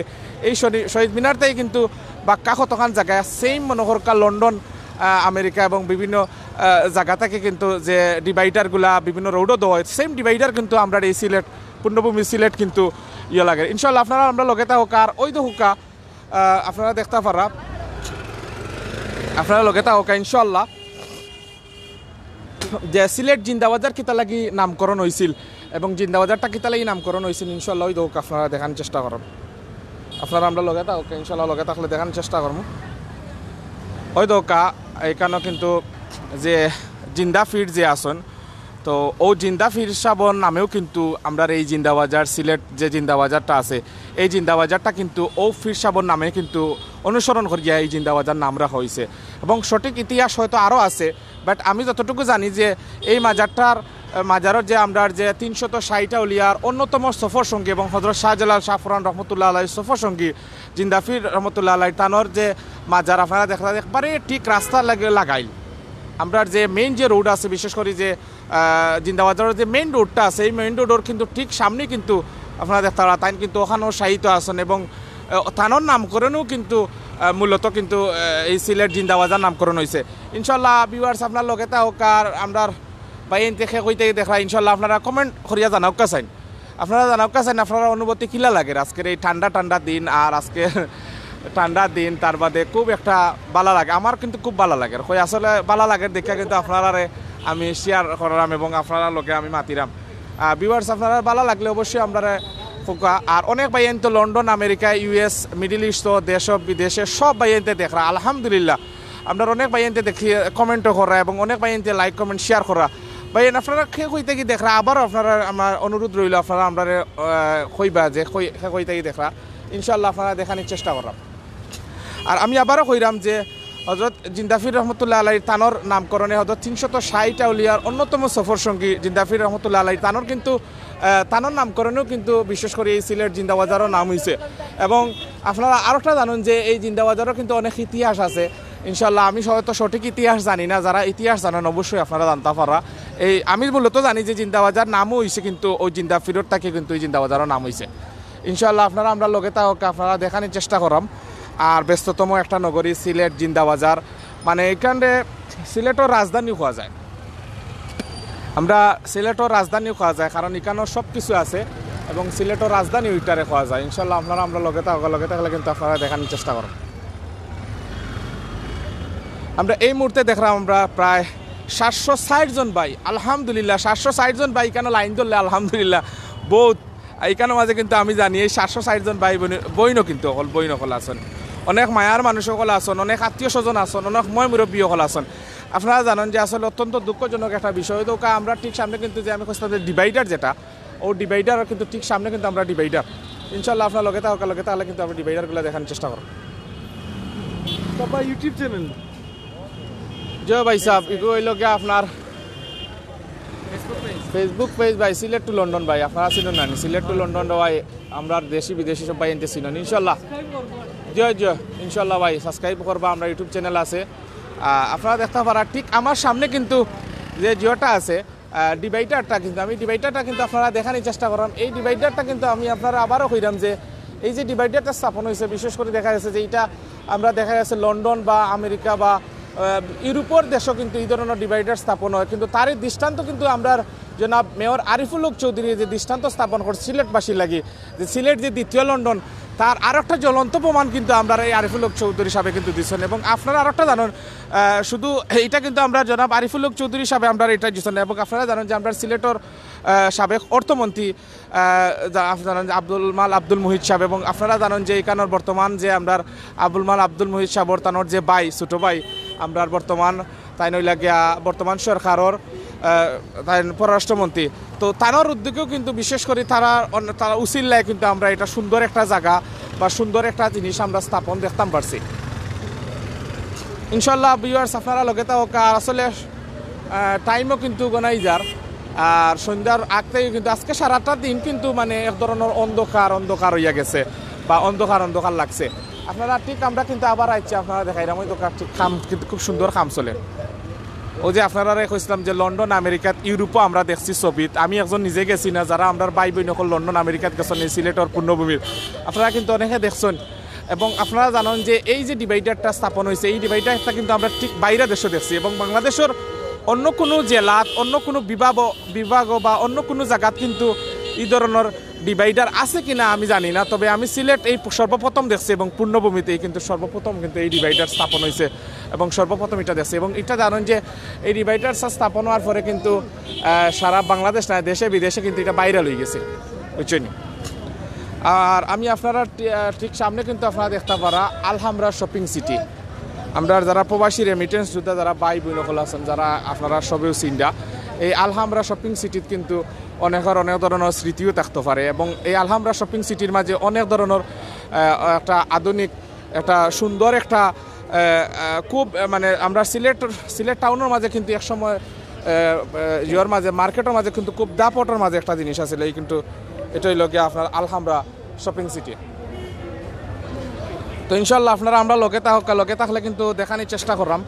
এই শনি-, শহীদ মিনার থাকি কিন্তু বাক্কা কতখান জাগা, সেম মনে করুক্কা লন্ডন, আহ, আমেরিকা এবং বিভিন্ন, আহ, জাগা থাকি কিন্তু যে ডিভাইডারগুলা বিভিন্ন রোডও দেওয়া হয়, সেম ডিভাইডার কিন্তু আমরার এই সিলেট, পূর্ণভূমি সিলেট কিন্তু ইয়ে লাগে। ইনশাল্লাহ আপনারা আমরার লগে থাকউক্কা। আর ওই দেখউক্কা, আহ, আপনারা দেখতা পারা, আপনারা লগে থাকউক্কা ইনশাল্লাহ। যে সিলেট জিন্দাবাজার কিতা লাগি নামকরণ হইছিল এবং জিন্দাবাজারটা কিতা লাগি নামকরণ হইছিল, ইনশাল্লাহ ওই দেখউক্কা আপনারা দেখানোর চেষ্টা করব। আপনারা আমরার লগে থাকউক্কা, ইনশাল্লাহ লগে থাকলে দেখানোর চেষ্টা করব। ওই দেখউক্কা, এখানো কিন্তু যে জিন্দা পীর যে আছেন, তো ও জিন্দা পীর সাবর নামেও কিন্তু আমরার এই জিন্দাবাজার, সিলেট যে জিন্দাবাজারটা আছে, এই জিন্দাবাজারটা কিন্তু ও পীর সাবর নামে কিন্তু অনুসরণ করিয়া এই জিন্দাবাজার নাম রাখা হইছে। এবং সঠিক ইতিহাস হয়তো আরও আছে, বাট আমি যতটুকু জানি যে এই মাজারটার, আহ, মাজারর যে আমরার যে তিনশত ষাইট আউলিয়ার অন্যতম সফর সঙ্গী এবং হজরত শাহজালাল শাহপরান রহমতুল্লাহ আলাইহির সফর সঙ্গী জিন্দা পীর রহমতুল্লাহ আলাইহির তানর যে মাজার আপনারা দেখরা একবারে ঠিক রাস্তার লগে লাগাইল। আমরার যে মেইন যে রোড আছে, বিশেষ করি যে, আহ, জিন্দাবাজারর যে মেইন রোডটা আছে, এই মেইন রোডর কিন্তু ঠিক সামনে কিন্তু আপনারা দেখতা পারা তাইন কিন্তু ওখানেও শায়িত আছেন এবং, আহ, তানর নামকরণেও কিন্তু, আহ, মূলত কিন্তু, আহ, এই সিলেট জিন্দাবাজার নামকরণ হইছে। ইনশাল্লাহ ভিউয়ার্স আপনারা লগে থাকউক্কা, আর আমরার ভাইয়াইন্তে কে কই থাকি দেখরা, ইনশাল্লাহ আপনারা কমেন্ট করিয়া জানাউক্কা চাইন। আপনারা জানাউক্কা চাইন, আপনারার অনুভূতি কিলা লাগের আজকের এই ঠান্ডা ঠান্ডা দিন, আর আজকে ঠান্ডা দিন, তার বাদে খুব একটা বালা লাগে, আমার কিন্তু খুব বালা লাগের। কই আসলে বালা লাগের দেখিয়া কিন্তু আপনারারে আমি শেয়ার করলাম এবং আপনারার লগে আমি মাতিরাম। আহ, ভিউয়ার্স আপনারার বালা লাগলে অবশ্যই আমরারে কউক্কা। আর অনেক ভাইয়াইন্তে London, America, US, middle east, দেশ বিদেশে সব ভাইয়াইন্তে দেখরা, আলহামদুলিল্লাহ। আমরার অনেক ভাইয়াইন্তে দেখি, কমেন্টও করা এবং অনেক ভাইয়াইন্তে লাইক, কমেন্ট, শেয়ার করা। ভাইয়াইন, আপনারা কে কই থাকি দেখরা, আবারও আপনারা আমার অনুরোধ রইল, আপনারা আমরারে, আহ, কইবা যে কই, কে কই থাকি দেখরা। ইনশাল্লাহ আপনারা দেখানোর চেষ্টা কররাম। আর আমি আবারও কইরাম যে হজরত জিন্দা পীর রহমতুল্লাহ আলাইহির তানর নামকরণে হজরত তিনশত ষাইট আউলিয়ার অন্যতম সফর সঙ্গী জিন্দা পীর রহমতুল্লাহ আলাইহির তানর কিন্তু, আহ, তানর নামকরণেও কিন্তু বিশেষ করে এই সিলেট জিন্দাবাজারর নাম হইছে। এবং আপনারা আরোটা জানেন যে এই জিন্দাবাজারর কিন্তু অনেক ইতিহাস আছে। ইনশাল্লাহ আমি হয়তো সঠিক ইতিহাস জানি না, যারা ইতিহাস জানেন অবশ্যই আপনারা জানতা পারা। এই আমি মূলত জানি যে জিন্দাবাজার নামও হইছে কিন্তু ওই জিন্দা পীরর থাকি কিন্তু এই জিন্দাবাজারর নাম হইছে। ইনশাল্লাহ আপনারা আমরার লগে থাকউক্কা, আপনারা দেখানোর চেষ্টা কররাম। আর ব্যস্ততম একটা নগরী সিলেট জিন্দাবাজার, মানে এখানে সিলেটর রাজধানী কওয়া যায়। আমরা সিলেটর রাজধানীও কওয়া যায়, কারণ ইকানো সব কিছু আছে এবং সিলেটর রাজধানী ওইটারে কওয়া যায়। ইনশাল্লাহ আপনারা আমরা লগে থাকো, লগে থাকলে কিন্তু আপনারা দেখানোর চেষ্টা করো। আমরা এই মুহূর্তে দেখলাম আমরা প্রায় সাতশো ষাট জন ভাই, আলহামদুলিল্লাহ, সাতশো ষাট জন ভাই ইকানো লাইন ধরলে আলহামদুলিল্লাহ বহুত। আর ইকানোর মাঝে কিন্তু আমি জানি এই সাতশো ষাট জন ভাই বোন, বইনও কিন্তু অকল, বইন অকল আছেন, অনেক মায়ার মানুষ অকল আছেন, অনেক আত্মীয় স্বজন আছেন, অনেক ময় মুরব্বী অকল আছেন। আপনারা জানেন যে আসলে অত্যন্ত দুঃখজনক একটা বিষয়। তো ওকা আমরা ঠিক সামনে কিন্তু যে আমি কইছিলাম যে ডিভাইডার যেটা, ও ডিভাইডার কিন্তু ঠিক সামনে কিন্তু আমরা ডিভাইডার। ইনশাল্লাহ আপনারা লগে থাকো, লগে থাকলে কিন্তু আমরা ডিভাইডারগুলো দেখানোর চেষ্টা করব। বাবা ইউটিউব চ্যানেল। জয় ভাই সাহেব, এগু হইল গিয়া আপনার ফেসবুক পেজ ভাই, সিলেট টু লন্ডন ভাই, আপনারা চিনন না নি? সিলেট টু লন্ডন ভাই, আমরা দেশি বিদেশি সব ভাই এনতে চিনন ইনশাল্লাহ। জয় জয়, ইনশাল্লাহ ভাই সাবস্ক্রাইব করবা, আমরা ইউটিউব চ্যানেল আছে। আহ, আপনারা দেখতে পারা ঠিক আমার সামনে কিন্তু যে জিওটা আছে, আহ, ডিভাইডারটা কিন্তু আমি ডিভাইডারটা কিন্তু আপনারা দেখানোর চেষ্টা করলাম। এই ডিভাইডারটা কিন্তু আমি আপনারা আবারও কইলাম যে এই যে ডিভাইডারটা স্থাপন হয়েছে, বিশেষ করে দেখা গেছে যে এটা আমরা দেখা গেছে লন্ডন বা আমেরিকা বা আহ, ইউরোপর দেশও কিন্তু এই ধরনের ডিভাইডার স্থাপন হয়, কিন্তু তারই দৃষ্টান্ত কিন্তু আমরা জনাব মেয়র আরিফুল হক চৌধুরী যে দৃষ্টান্ত স্থাপন করছে সিলেটবাসীর লাগি, যে সিলেট যে দ্বিতীয় লন্ডন, তার আরো একটা জ্বলন্ত প্রমাণ কিন্তু আমরা এই আরিফুল হক চৌধুরী সাহেব কিন্তু দিচ্ছেন। এবং আপনারা আরো একটা জানেন, আহ, শুধু এইটা কিন্তু আমরা জনাব আরিফুল হক চৌধুরী সাহেব আমরা এটা দিচ্ছেন, এবং আপনারা জানেন যে আমরা সিলেটর আহ, সাবেক অর্থমন্ত্রী, আহ, যা-, আপনারা জানেন যে আব্দুল মাল আব্দুল মুহিত সাহেব, এবং আপনারা জানেন যে এখানর বর্তমান যে আমরা আব্দুল মাল আব্দুল মুহিত সাহেবর তানোর যে ভাই, ছোট ভাই, আমরা বর্তমান তাইন হইলা গিয়া বর্তমান সরকারর, আহ, তাইন পররাষ্ট্রমন্ত্রী। তো তানোর উদ্যোগেও কিন্তু বিশেষ করে তারা অন-, তারা উসিল্লায় কিন্তু আমরা এটা সুন্দর একটা জায়গা বা সুন্দর একটা জিনিস আমরা স্থাপন দেখতাম পারছি। ইনশাল্লাহ ভিউয়ার্স আপনারা লগে থাকো, আর আসলে আহ, টাইমও কিন্তু গনাই যার। আর সন্ধ্যার আগ থেকে কিন্তু আজকে সারাটা দিন কিন্তু মানে এক ধরনের অন্ধকার অন্ধকার হইয়া গেছে বা অন্ধকার অন্ধকার লাগছে। আপনারা ঠিক আমরা কিন্তু আবার আইছি, আপনারা দেখাইলাম ওই দোকান ঠিক কাম কিন্তু খুব সুন্দর কাম চলে। ওই যে আপনারারে কইছিলাম যে লন্ডন আমেরিকাত ইউরোপও আমরা দেখছি ছবিত, আমি একজন নিজে গেছি না, যারা আমরার ভাই বইন অকল লন্ডন আমেরিকাত গেছেন এই সিলেটর পুণ্যভূমির, আপনারা কিন্তু অনেকে দেখছেন। এবং আপনারা জানেন যে এই যে ডিভাইডারটা স্থাপন হয়েছে, এই ডিভাইডারটা কিন্তু আমরা ঠিক বাইরে দেশে দেখছি, এবং বাংলাদেশের অন্য কোনো জেলাত, অন্য কোনো বিভাগ, বিভাগ বা অন্য কোনো জায়গাত কিন্তু এই ধরনের ডিভাইডার আছে কিনা আমি জানি না। তবে আমি সিলেট এই সর্বপ্রথম দেখছি এবং পুণ্যভূমিতেই কিন্তু সর্বপ্রথম কিন্তু এই ডিভাইডার স্থাপন হয়েছে এবং সর্বপ্রথম এটা দেখছি। এবং এটা জানেন যে এই ডিভাইডার স্থাপন হওয়ার পরে কিন্তু আহ, সারা বাংলাদেশ না, দেশে বিদেশে কিন্তু এটা ভাইরাল হয়ে গেছে, বুঝছেন? আর আমি আপনারা টি-, আহ, ঠিক সামনে কিন্তু আপনারা দেখতে পারা আলহামরা শপিং সিটি। আমরা যারা প্রবাসী রেমিটেন্স যোদ্ধা, যারা ভাই বইন অকল আছেন, যারা আপনারা সবেও চিনরা, এই আলহামরা শপিং সিটিত কিন্তু অনেকের অনেক ধরনের স্মৃতিও থাকতে পারে। এবং এই আলহামরা শপিং সিটির মাঝে অনেক ধরনের আহ, একটা আধুনিক, একটা সুন্দর একটা আহ, আহ, খুব আহ, মানে আমরা সিলেট, সিলেট টাউনের মাঝে কিন্তু এক সময় আহ, আহ, ইয়ের মাঝে, মার্কেটের মাঝে কিন্তু খুব দাপটের মাঝে একটা জিনিস আছিল, এই কিন্তু এটা হইল গিয়া আপনার আলহামরা শপিং সিটি। তো ইনশাল্লাহ আপনারা আমরা লগে থাক, লগে থাকলে কিন্তু দেখানোর চেষ্টা করলাম।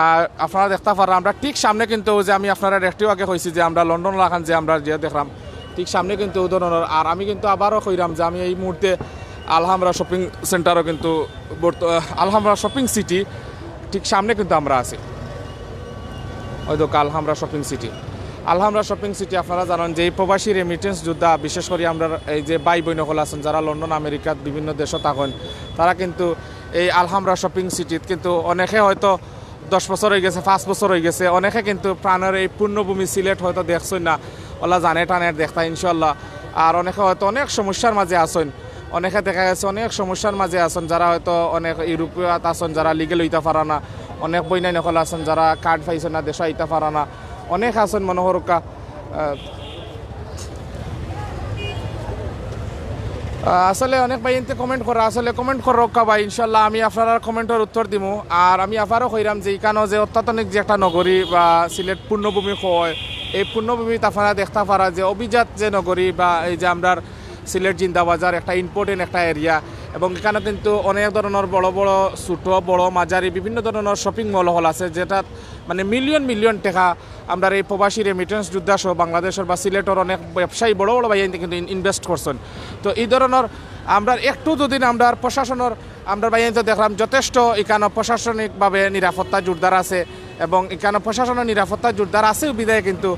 আর আপনারা দেখতে পাররা আমরা ঠিক সামনে কিন্তু ওই যে আমি আপনারা একটু আগে কইছি যে আমরা লন্ডন লাখান যে আমরা যে দেখলাম, ঠিক সামনে কিন্তু ওই ধরনের। আর আমি কিন্তু আবারও কইলাম যে আমি এই মুহূর্তে আলহামরা শপিং সেন্টারও কিন্তু বর্ত-, আহ, আলহামরা শপিং সিটি ঠিক সামনে কিন্তু আমরা আছি। ওই তো আলহামরা শপিং সিটি, আলহামরা শপিং সিটি। আপনারা জানেন যে এই প্রবাসী রেমিটেন্স যোদ্ধা, বিশেষ করে আমরা এই যে ভাই বইন অকল আছেন যারা লন্ডন আমেরিকাত বিভিন্ন দেশে থাকেন, তারা কিন্তু এই আলহামরা শপিং সিটিত কিন্তু অনেকে হয়তো দশ বছর হয়ে গেছে, পাঁচ বছর হয়ে গেছে, অনেকে কিন্তু প্রাণের এই পুণ্যভূমি সিলেট হয়তো দেখছেন না, ওলা জানে টানের দেখতা ইনশাল্লাহ। আর অনেকে হয়তো অনেক সমস্যার মাঝে আছেন, অনেকে দেখা গেছে অনেক সমস্যার মাঝে আছেন, যারা হয়তো অনেক ইউরোপিয়াত আছেন, যারা লিগেল হইতা পারা না, অনেক বইনাইন অকল আছেন যারা কার্ড পাইছেন না, দেশে আইতা পারা না, অনেক আছেন মনে করুক্কা। আহ, আহ, আসলে অনেক ভাই এনতে কমেন্ট করা, আসলে কমেন্ট করুক্কা ভাই, ইনশাল্লাহ আমি আপনারার কমেন্টর উত্তর দিমু। আর আমি আবারও কইরাম যে ইকানো যে অত্যাধুনিক যে একটা নগরী বা সিলেট পুণ্যভূমি কয়, এই পুণ্যভূমিত আপনারা দেখতা পারা যে অভিজাত যে নগরী বা এই যে আমরার সিলেট জিন্দাবাজার একটা ইম্পর্টেন্ট একটা এরিয়া, এবং এখানে কিন্তু অনেক ধরনের বড় বড়, ছোট, বড়, মাঝারি বিভিন্ন ধরনের শপিং মল হল আছে, যেটা মানে মিলিয়ন মিলিয়ন টাকা আমরার এই প্রবাসী রেমিটেন্স যোদ্ধা সহ বাংলাদেশের বা সিলেটের অনেক ব্যবসায়ী বড় বড় ভাইয়াইন্তে কিন্তু ইন-, ইনভেস্ট করছেন। তো এই ধরনের আমরার একটু দুদিন আমরার প্রশাসনের আমরার ভাইয়াইন্তে দেখলাম যথেষ্ট এখানে প্রশাসনিকভাবে নিরাপত্তা জোরদার আছে, এবং এখানে প্রশাসনের নিরাপত্তা জোরদার আছে বিধায় কিন্তু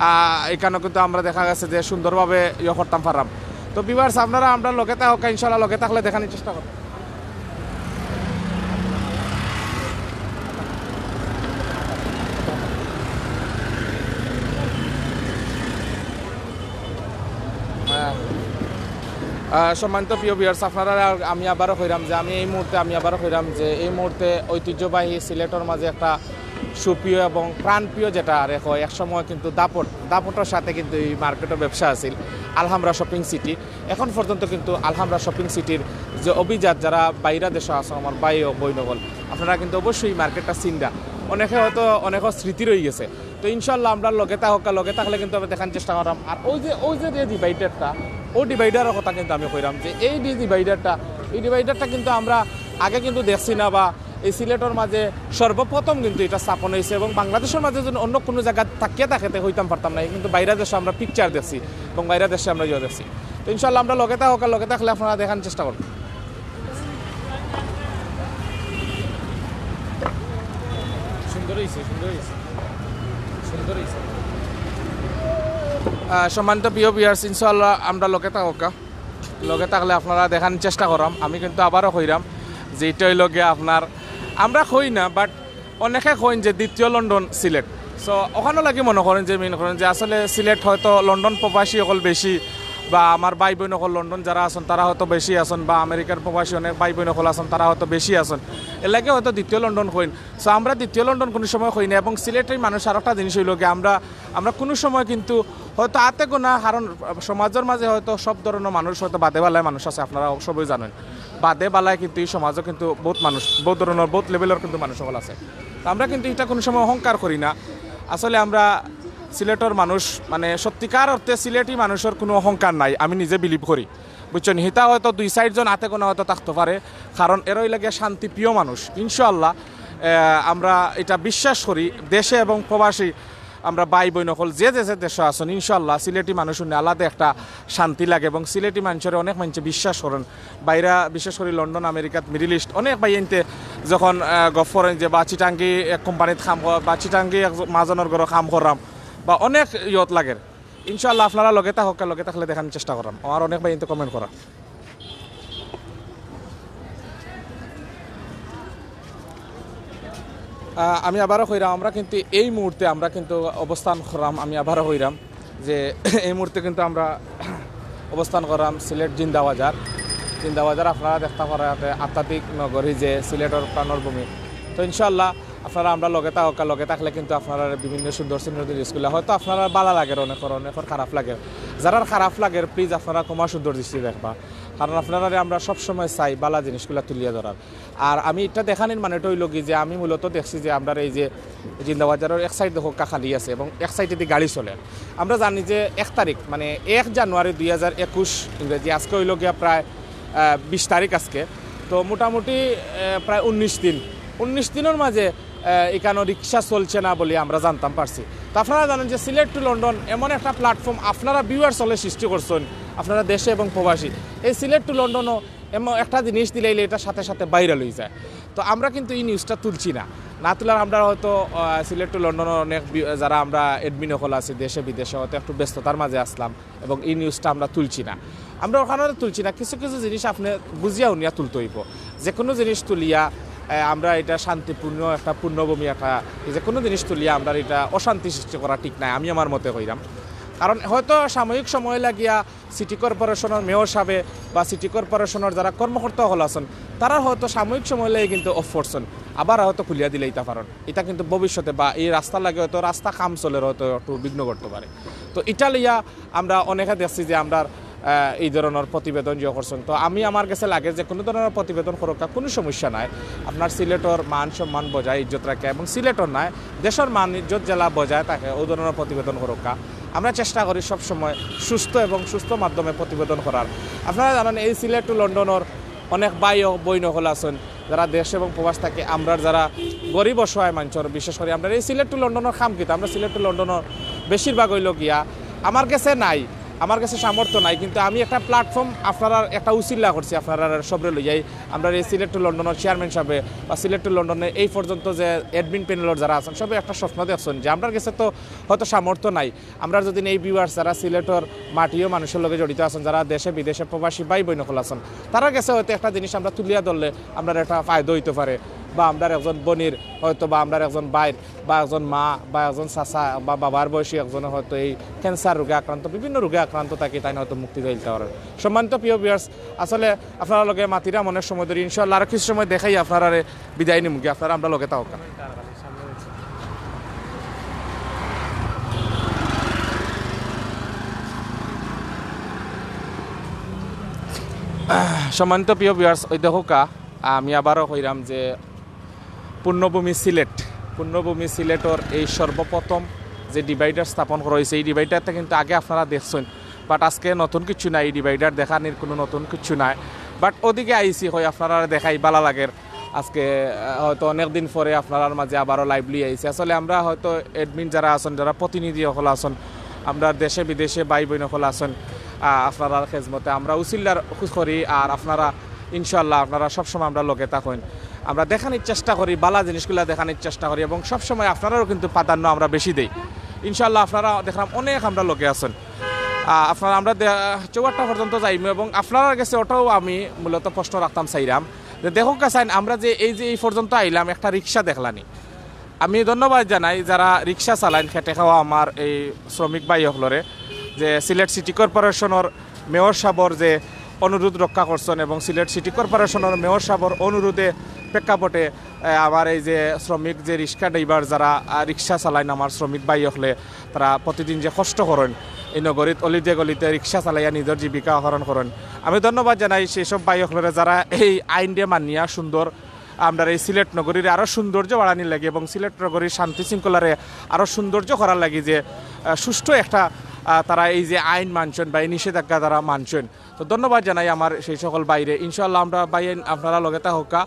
আহ, এখানো কিন্তু আমরা দেখা গেছে যে সুন্দরভাবে ইয়ে করতাম পারলাম। তো ভিউয়ার্স, আপনারা আমরার লগে থাকউক্কা, ইনশাআল্লাহ লগে থাকলে দেখানির চেষ্টা করব। আহ, আহ, সম্মানিত প্রিয় ভিউয়ার্স, আপনারা, আমি আবারও কইরাম যে আমি এই মুহূর্তে, আমি আবারও কইরাম যে এই মুহূর্তে ঐতিহ্যবাহী সিলেটর মাঝে একটা সুপ্রিয় এবং প্রাণপ্রিয়, যেটা আরে হয়, এক সময় কিন্তু দাপট, দাপটর সাথে কিন্তু এই মার্কেটও ব্যবসা আছিল, আলহামরা শপিং সিটি। এখন পর্যন্ত কিন্তু আলহামরা শপিং সিটির যে অভিজাত, যারা বাইরা দেশো আছেন, আমার ভাই ও বইন অকল, আপনারা কিন্তু অবশ্যই এই মার্কেটটা চিনরা। অনেকে হয়তো, অনেক স্মৃতি রয়ে গেছে। তো ইনশাআল্লাহ আমরার লগে থাকউক্কা, লগে থাকলে কিন্তু আমি দেখার চেষ্টা করলাম। আর ওই যে, ওই যে, যে ডিভাইডারটা, ওই ডিভাইডারের কথা কিন্তু আমি কইরাম যে এই যে ডিভাইডারটা, এই ডিভাইডারটা কিন্তু আমরা আগে কিন্তু দেখছি না, বা এই সিলেটর মাঝে সর্বপ্রথম কিন্তু এটা স্থাপন হয়েছে, এবং বাংলাদেশের মাঝে যদি অন্য কোনো জায়গা থাকিয়া থাকে, তে হইতাম পারতাম না। কিন্তু বাইরা দেশে আমরা পিকচার দেখছি এবং বাইরা দেশে আমরা ইয়ে দেখছি। তো ইনশাআল্লাহ আমরা লগে থাকউক্কা, লগে থাকলে আপনারা দেখার চেষ্টা করব। সুন্দর হইছে, সুন্দর হইছে, সুন্দর হইছে। আহ, সম্মানিত প্রিয় ভিউয়ার্স, ইনশাআল্লাহ আমরা লগে থাকউক্কা, লগে থাকলে আপনারা দেখার চেষ্টা করলাম। আমি কিন্তু আবারও কইরাম যে এটা হইল গিয়া আপনার, আমরা কই না, বাট অনেকে কইন যে দ্বিতীয় লন্ডন সিলেট। সো ওখানো লাগি মনে করেন যে, মনে করেন যে আসলে সিলেট হয়তো লন্ডন প্রবাসী অকল বেশি, বা আমার ভাই বইন অকল লন্ডন যারা আছেন তারা হয়তো বেশি আছেন, বা আমেরিকার প্রবাসী অনেক ভাই বইন অকল আছেন তারা হয়তো বেশি আছেন, এর লাগি হয়তো দ্বিতীয় লন্ডন কইন। সো আমরা দ্বিতীয় লন্ডন কোনো সময় কই না। এবং সিলেটের মানুষ আর একটা জিনিস হইল কি, আমরা, আমরা কোনো সময় কিন্তু হয়তো আতে গোনা, কারণ সমাজের মাঝে হয়তো সব ধরনের মানুষ, হয়তো বাদে বালায় মানুষ আছে, আপনারা সবাই জানেন। বাদে বালায় কিন্তু এই সমাজও কিন্তু বহুত মানুষ, বহুত ধরনের, বহুত লেভেলের কিন্তু মানুষ সকল আছে। তো আমরা কিন্তু এটা কোনো সময় অহংকার করি না। আসলে আমরা সিলেটর মানুষ, মানে, সত্যিকার অর্থে সিলেটি মানুষের কোনো অহংকার নাই, আমি নিজে বিলিভ করি, বুঝছেন? হিতা হয়তো দুই চাইরজন আতে গোনা হয়তো থাকতে পারে, কারণ এরাই লাগে শান্তিপ্রিয় মানুষ। ইনশাআল্লাহ, আহ, আমরা এটা বিশ্বাস করি, দেশে এবং প্রবাসী আমরা ভাই বইন অকল যে যে যে দেশে আছেন, ইনশাআল্লাহ সিলেটি মানুষ হুনলে আলাদা একটা শান্তি লাগে, এবং সিলেটি মানুষরে অনেক মানুষে বিশ্বাস করেন। বাইরা বিশেষ করে লন্ডন, আমেরিকাত, মিডল ইস্ট অনেক ভাইয়াইন্তে যখন, আহ, গফ করেন যে বা চিটাঙ্গি এক কোম্পানিত কাম কর, বা চিটাঙ্গি এক মাজনর ঘরো কাম করাম, বা অনেক ইয়ত লাগে। ইনশাআল্লাহ আপনারা লগে থাকউক্কা, লগে থাকলে দেখার চেষ্টা করলাম। আমার অনেক ভাইয়াইন্তে কমেন্ট করা। আহ, আমি আবারও কইরাম, আমরা কিন্তু এই মুহূর্তে আমরা কিন্তু অবস্থান করাম, আমি আবারও কইরাম যে এই মুহূর্তে কিন্তু আমরা অবস্থান করাম সিলেট জিন্দাবাজার। জিন্দাবাজার আপনারা দেখতা পারা আধ্যাত্মিক নগরী যে সিলেটর প্রাণর ভূমি। তো ইনশাআল্লাহ আপনারা আমরা লগে থাকউক্কা, লগে থাকলে কিন্তু আপনারা বিভিন্ন সুন্দর সুন্দর জিনিসগুলা হয়তো আপনারা বালা লাগের, অনেকর, অনেকর খারাপ লাগের। যারার খারাপ লাগের, প্লিজ আপনারা ক্ষমা সুন্দর দৃষ্টি দেখবা, কারণ আপনারারে আমরা সবসময় চাই বালা জিনিসগুলা তুলিয়া ধরার। আর আমি এটা দেখানির মানেটা হইল কি যে আমি মূলত দেখছি যে আমরার এই যে জিন্দাবাজারর এক সাইড দেখউক্কা খালি আছে এবং এক সাইডেদি গাড়ি চলে। আমরা জানি যে এক তারিখ, মানে এক জানুয়ারি দুই হাজার একুশ ইংরেজি, আজকে হইল গিয়া প্রায়, আহ, বিশ তারিখ আজকে। তো মোটামুটি, আহ, প্রায় উনিশ দিন, উনিশ দিনের মাঝে, আহ, এখানো রিক্সা চলছে না বলে আমরা জানতাম পারছি। তো আপনারা জানেন যে সিলেট টু লন্ডন এমন একটা প্ল্যাটফর্ম আপনারা ভিউয়ার্স হলে সৃষ্টি করছেন, আপনারা দেশে এবং প্রবাসী। এই সিলেট টু লন্ডনও এমন একটা জিনিস দিলাইলে এটা সাথে সাথে ভাইরাল হয়ে যায়। তো আমরা কিন্তু এই নিউজটা তুলছি না, না তুলার আমরা হয়তো, আহ, সিলেট টু লন্ডনের অনেক বি-, যারা আমরা অ্যাডমিন অকল আছি দেশে বিদেশে, হয়তো একটু ব্যস্ততার মাঝে আসলাম এবং এই নিউজটা আমরা তুলছি না। আমরা ওখানে তুলছি না, কিছু কিছু জিনিস আপনি বুঝিয়া উনিয়া তুলতে হইব। যে কোনো জিনিস তুলিয়া, আহ, আমরা এটা শান্তিপূর্ণ একটা পূর্ণভূমি একটা, যে কোনো জিনিস তুলিয়া আমরা এটা অশান্তি সৃষ্টি করা ঠিক নাই, আমি আমার মতে কইরাম। কারণ হয়তো সাময়িক সময় লাগিয়া সিটি কর্পোরেশনের মেয়র সাহেবে বা সিটি কর্পোরেশনের যারা কর্মকর্তা হল আছেন, তারা হয়তো সাময়িক সময় লেগে কিন্তু অফ করছেন, আবার হয়তো খুলিয়া দিলে ইতা পারেন। এটা কিন্তু ভবিষ্যতে বা এই রাস্তা লাগে হয়তো রাস্তা কাম চলের হয়তো একটু বিঘ্ন করতে পারে। তো এটা লইয়া আমরা অনেকে দেখছি যে আমরা, আহ, এই ধরনের প্রতিবেদন ইয়ে করছেন। তো আমি আমার কাছে লাগে যে কোনো ধরনের প্রতিবেদন করুক্কা কোনো সমস্যা নাই। আপনার সিলেটর মান সম্মান বজায় ইজ্জত রাখে এবং সিলেটর নাই দেশর মান ইজ্জত জেলা বজায় থাকে, ওই ধরনের প্রতিবেদন করুক্কা। আমরা চেষ্টা করি সব সময় সুস্থ এবং সুস্থ মাধ্যমে প্রতিবেদন করার। আপনারা জানেন, এই সিলেট টু লন্ডনের অনেক ভাই ও বইন হল আছেন, যারা দেশ এবং প্রবাস থাকে, আমরা যারা গরিব অসহায় মানুষের, বিশেষ করে আমরা এই সিলেট টু লন্ডনের কাম কিতা, আমরা সিলেট টু লন্ডনের বেশিরভাগ হইল গিয়া আমার কাছে নাই, আমার গেছে সামর্থ্য নাই, কিন্তু আমি একটা প্ল্যাটফর্ম আপনারার একটা উছিলা করছি, আপনারার সবরে লইয়াই। আমরার এই সিলেট টু লন্ডনর চেয়ারম্যান সাবে বা সিলেট টু লন্ডনে এই পর্যন্ত যে অ্যাডমিন প্যানেলর যারা আছইন, সবে একটা স্বপ্ন দেখছইন যে আমরার গেছে তো হয়তো সামর্থ্য নাই, আমরার যদি এই ভিউয়ার্স যারা সিলেটর মাটিও মানুষর লগে জড়িত আছইন, যারা দেশে বিদেশে প্রবাসী ভাই বইন অকল আছইন, তারার গেছে হয়তো একটা জিনিস আমরা তুলিয়া ধরলে আমরার একটা ফায়দা অইতো পারে, বা আমরার একজন বইনর হয়তো বা আমরার একজন ভাইর বা একজন মা বা একজন চাচা বা বাবার বয়সী একজনে হয়তো এই ক্যান্সার রোগে আক্রান্ত, বিভিন্ন রোগে আক্রান্ত থাকি তাইন হয়তো মুক্তি পাইতা পারইন। সম্মানিত প্রিয় ভিউয়ার্স, আসলে আপনারার লগে মাতিরাম অনেক সময় ধরি, ইনশাআল্লাহ আরো কিছু সময় দেখাই আপনারারে বিদায় নিমুগি, আপনারা আমরার লগে থাকউক্কা। সম্মানিত প্রিয় ভিউয়ার্স, ওই দেখউক্কা, আমি আবারও কইরাম যে পুণ্যভূমি সিলেট, পুণ্যভূমি সিলেটর এই সর্বপ্রথম যে ডিভাইডার স্থাপন করা অইছে, এই ডিভাইডারটা কিন্তু আগে আপনারা দেখছইন, বাট আজকে নতুন কিচ্ছু নাই, এই ডিভাইডার দেখানির কুনু নতুন কিচ্ছু নাই। বাট ওদিকে আইছি, কই আপনারারে দেখাই, ভালা লাগের। আজকে, আহ, হয়তো অনেক দিন পরে আপনারার মাঝে আবারও লাইভ লইয়া আইছি। আসলে আমরা হয়তো অ্যাডমিন যারা আছইন, যারা প্রতিনিধি অকল আছইন, আমরার দেশে বিদেশে ভাই বইন অকল আছইন, আহ, আপনারার খেজমতে আমরা উছিলার খুশ করি, আর আপনারা ইনশাআল্লাহ আপনারা সবসময় আমরার লগে থাকইন। আমরা দেখানির চেষ্টা করি, ভালা জিনিসগুলা দেখানির চেষ্টা করি, এবং সবসময় আপনারারও কিন্তু প্রাধান্য আমরা বেশি দেই। ইনশাআল্লাহ আপনারা দেখরাম অনেক আমরার লগে আছইন। আহ, আপনারা আমরা দে-, চৌহাট্টা পর্যন্ত যাইমু, এবং আপনারার গেছে ওটাও আমি মূলত প্রশ্ন রাখতাম চাইরাম যে দেখউক্কা চাইন, আমরা যে এই যে এই পর্যন্ত আইলাম, একটা রিক্সা দেখলানি। আমি ধন্যবাদ জানাই যারা রিক্সা চালাইন, খেটে খাওয়া আমার এই শ্রমিক ভাই অকলরে, যে সিলেট সিটি কর্পোরেশনর মেয়র সাবর যে অনুরোধ রক্ষা করছইন এবং সিলেট সিটি কর্পোরেশনর মেয়র সাবর অনুরোধে প্রেক্ষাপটে, এ, আমার এই যে শ্রমিক, যে রিক্সা ড্রাইভার যারা, আ, রিক্সা চালাইন আমার শ্রমিক ভাই অকলে, তারা প্রতিদিন যে কষ্ট করইন, এই নগরীত অলিতে গলিতে রিক্সা চালাইয়া নিজর জীবিকা আহরণ করইন। আমি ধন্যবাদ জানাই সেই সব ভাই অকলরে যারা এই আইনরে মানিয়া সুন্দর আমরার এই সিলেট নগরীর আরো সৌন্দর্য বাড়ানির লাগি এবং সিলেট নগরীর শান্তি শৃঙ্খলারে আরো সৌন্দর্য করার লাগি যে, আহ, সুষ্ঠু একটা, আহ, তারা এই যে আইন মানছইন বা এই নিষেধাজ্ঞা তারা মানছইন। তো ধন্যবাদ জানাই আমার সেই সকল ভাইরে। ইনশাআল্লাহ আমরা ভাই আপনারা লগে থাকউক্কা।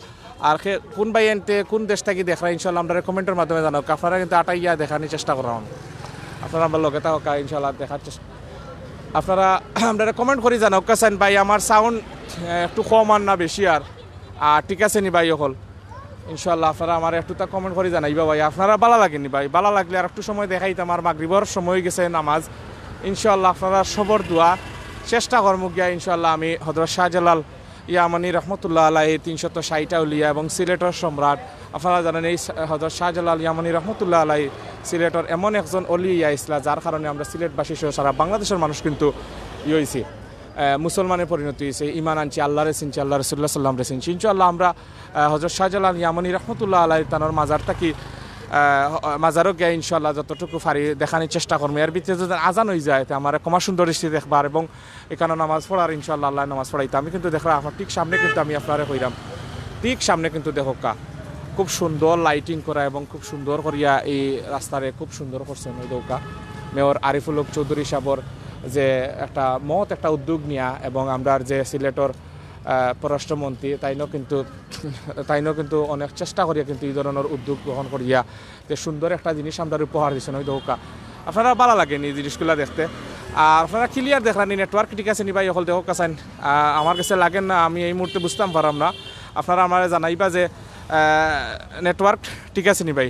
আর কে-, কোন ভাইয়াইন্তে কোন দেশ থাকি দেখরা, ইনশাআল্লাহ আমরারে কমেন্টর মাধ্যমে জানাউক্কা। আপনারা কিন্তু আটাইয়া দেখানির চেষ্টা করইন, আপনারা আমরার লগে থাকউক্কা, ইনশাআল্লাহ দেখার চেষ্টা। আপনারা আমরারে কমেন্ট করি জানাউক্কা চাইন ভাই, আমার সাউন্ড, আহ, একটু কম আর না বেশি আর, আর ঠিক আছে নি ভাই অকল? ইনশাআল্লাহ আপনারা আমারে একটুতা কমেন্ট করি জানাইবা ভাই, আপনারার ভালা লাগে নি ভাই? ভালা লাগলে আর একটু সময় দেখাইতাম, আর মাগরিবর সময় অই গেছে নামাজ। ইনশাআল্লাহ আপনারার সবর দোয়া, চেষ্টা করমু গিয়া ইনশাআল্লাহ আমি হযরত শাহজালাল ইয়ামানি রহমতুল্লাহ আলাইহি তিনশত ষাইট আউলিয়া এবং সিলেটর সম্রাট। আপনারা জানেন এই হযরত শাহজালাল ইয়ামানি রহমতুল্লাহ আলাইহি সিলেটর এমন একজন অলি অইয়া আইছলা, যার কারণে আমরা সিলেটবাসী সহ সারা বাংলাদেশর মানুষ কিন্তু ই অইছি, আহ, মুসলমানে পরিণত অইছে, ইমান আনছি, আল্লারে চিনছি, আল্লাহ রাসুলুল্লাহ সাল্লামরে চিনছি। ইনশাআল্লাহ আমরা, আহ, হযরত শাহজালাল ইয়ামানি রহমতুল্লাহ আলাইহি তানর মাজার থাকি, আহ, মাজারো গিয়া ইনশাআল্লাহ যতটুকু পারি দেখানির চেষ্টা করমু। এর ভিতরে যদি আজান অই যায়, তে আমারে ক্ষমা সুন্দর দৃষ্টিতে দেখবা, এবং ইকানো নামাজ পড়ার ইনশাআল্লাহ আল্লায় নামাজ পড়াইতা। আমি কিন্তু দেখরা আপনার ঠিক সামনে কিন্তু আমি আপনারে কইরাম, ঠিক সামনে কিন্তু দেখউক্কা খুব সুন্দর লাইটিং করা এবং খুব সুন্দর করিয়া এই রাস্তারে খুব সুন্দর করছইন। ওই দেখউক্কা মেয়র আরিফুল হক চৌধুরী সাবর যে একটা মহৎ একটা উদ্যোগ নিয়া, এবং আমরার যে সিলেটর, আহ, পররাষ্ট্রমন্ত্রী তাইনও কিন্তু তাইনও কিন্তু অনেক চেষ্টা করিয়া কিন্তু এই ধরনর উদ্যোগ গ্রহণ করিয়া যে সুন্দর একটা জিনিস আমরারে উপহার দিছইন। ওই দেখউক্কা আপনারার ভালা লাগে নি এই জিনিসগুলা দেখতে? আর আপনারা ক্লিয়ার দেখরা নি, নেটওয়ার্ক ঠিক আছে নি ভাই অকল? দেখউক্কা চাইন, আহ, আমার গেছে লাগে না, আমি এই মুহূর্তে বুঝতাম পাররাম না। আপনারা আমারে জানাইবা যে, আহ, নেটওয়ার্ক ঠিক আছে নি ভাই?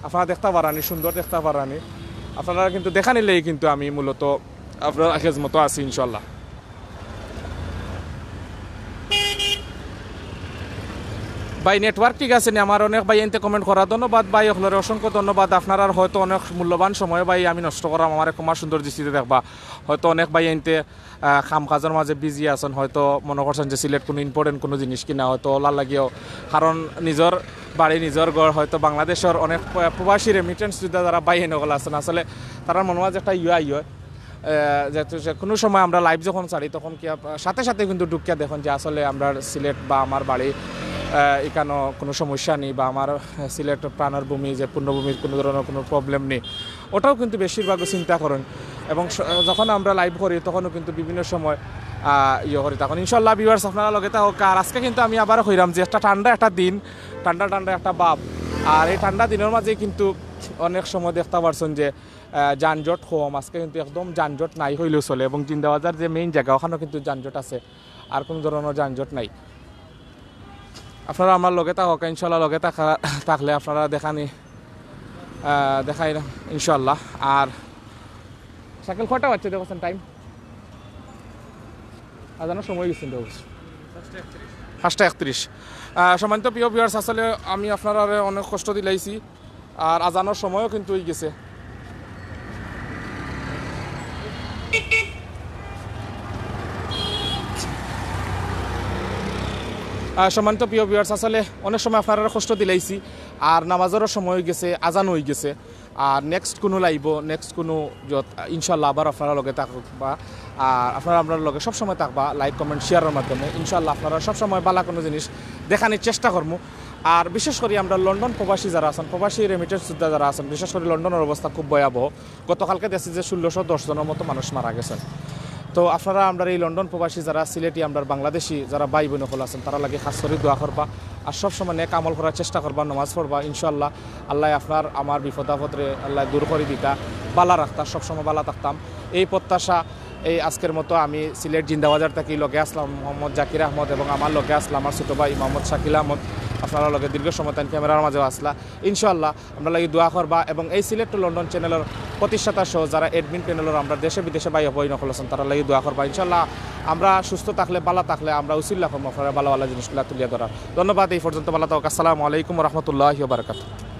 আপনারা দেখতা পাররা নি, সুন্দর দেখতা পাররা নি? আপনারা কিন্তু দেখানির লাগি কিন্তু আমি মূলত আপনারার খেজমতো আছি ইনশাআল্লাহ। ভাই, নেটওয়ার্ক ঠিক আছে নি? আমার অনেক ভাইয়াইন্তে কমেন্ট করা, ধন্যবাদ ভাই অকলরে, অসংখ্য ধন্যবাদ। আপনারার হয়তো অনেক মূল্যবান সময় ভাই আমি নষ্ট কররাম, আমারে ক্ষমা সুন্দর দৃষ্টিতে দেখবা। হয়তো অনেক ভাইয়াইন্তে, আহ, কাম কাজর মাঝে বিজি আছইন, হয়তো মনো করছইন যে সিলেট কুনু ইম্পর্টেন্ট কুনু জিনিস কিনা, হয়তো অলার লাগিও, কারণ নিজর বাড়ি নিজর ঘর, হয়তো বাংলাদেশর অনেক প্র-, প্রবাসী রেমিটেন্স যোদ্ধা যারা ভাইয়াইন অকল আছইন, আসলে তারার মনো মাঝে একটা ইয়ে আইয়, আহ, যেহেতু যে কুনু সময় আমরা লাইভ যখন ছাড়ি, তখন কি আপ-, সাথে সাথে কিন্তু ঢুকিয়া দেখইন যে আসলে আমরার সিলেট বা আমার বাড়ি, আহ, ইকানো কুনু সমস্যা নি, বা আমার সিলেট প্রাণর ভূমি, যে পুণ্যভূমির কুনু ধরনর কুনু প্রবলেম নি, ওটাও কিন্তু বেশিরভাগ চিন্তা করইন। এবং স-, যখন আমরা লাইভ করি, তখনও কিন্তু বিভিন্ন সময়, আহ, ইয়ে করি। তখন ইনশাআল্লাহ ভিউয়ার্স আপনারা লগে থাকউক্কা। আর আজকে কিন্তু আমি আবার কইরাম যে একটা ঠান্ডা একটা দিন, ঠান্ডা ঠান্ডা একটা ভাব। আর এই ঠান্ডা দিনর মাঝে কিন্তু অনেক সময় দেখতা পারছইন যে আহ, যানজট কম, আজকে কিন্তু একদম যানজট নাই কইলেও চলে। এবং জিন্দাবাজার যে মেইন জাগা, ওখানো কিন্তু যানজট আছে, আর কুনু ধরনর যানজট নাই। আপনারা আমার লগে থাকউক্কা, ইনশাআল্লাহ লগে থাকা থাকলে আপনারারে দেখানি আহ, দেখাইরাম ইনশাআল্লাহ। আর শাকিল, কয়টা বাজছে দেখো টাইম? আজানর সময় অইগেছে দেখো। পাঁচটা একত্রিশ। আহ, সম্মানিত প্রিয় ভিউয়ার্স, আসলে আমি আপনারারে অনেক কষ্ট দিলাইছি, আর আজানর সময়ও কিন্তু অইগেছে। আহ, সম্মানিত প্রিয় ভিউয়ার্স, আসলে অনেক সময় আপনারারে কষ্ট দিলাইছি, আর নামাজরও সময় অইগেছে, আজানও অইগেছে। আর নেক্সট কুনু লাইভো, নেক্সট কুনু যত, ইনশাআল্লাহ আবার আপনারা লগে থাকবা, আর আপনারা আমরার লগে সবসময় থাকবা লাইক, কমেন্ট, শেয়ারর মাধ্যমে। ইনশাআল্লাহ আপনারারে সবসময় বালা কুনু জিনিস দেখানির চেষ্টা করমু। আর বিশেষ করি আমরার লন্ডন প্রবাসী যারা আছইন, প্রবাসী রেমিটেন্স যোদ্ধা যারা আছইন, বিশেষ করি লন্ডনর অবস্থা খুব ভয়াবহ। গতকালকে দেখছি যে ষোলোশো দশ জনর মতো মানুষ মারা গেছইন। তো আপনারা আমরার এই লন্ডন প্রবাসী যারা সিলেটি, আমরার বাংলাদেশি যারা ভাই বইন অকল আছইন, তারার লাগি খাস করি দোয়া করবা। আর সবসময় নেক আমল করার চেষ্টা করবা, নামাজ পড়বা। ইনশাআল্লাহ আল্লায় আপনার আমার বিপদ আপদরে আল্লায় দূর করি দিতা, বালা রাখতা, সবসময় বালা থাকতাম, এই প্রত্যাশা। এই আজকের মতো আমি সিলেট জিন্দাবাজার থাকি, লগে আছলা মোহাম্মদ জাকির আহমদ এবং আমার লগে আছলা আমার ছোট ভাই মোহাম্মদ শাকিল আহমদ। আপনারার লগে দীর্ঘ সময় তাইন ক্যামেরার মাঝেও আছলা। ইনশাআল্লাহ আমরার লাগি দোয়া করবা এবং এই সিলেট to লন্ডন চ্যানেলর প্রতিষ্ঠাতা সহ যারা অ্যাডমিন প্যানেলর আমরার দেশে বিদেশে ভাই বইন অকল আছইন, তারার লাগি দোয়া করবা। ইনশাআল্লাহ আমরা সুস্থ থাকলে, বালা থাকলে আমরা উছিলা করমু আপনারারে বালা বালা জিনিসগুলা তুলিয়া ধরার। ধন্যবাদ, এই পর্যন্ত বালা থাকউক্কা। আসসালামু আলাইকুম ওয়া রাহমাতুল্লাহি ওয়া বারাকাতুহু।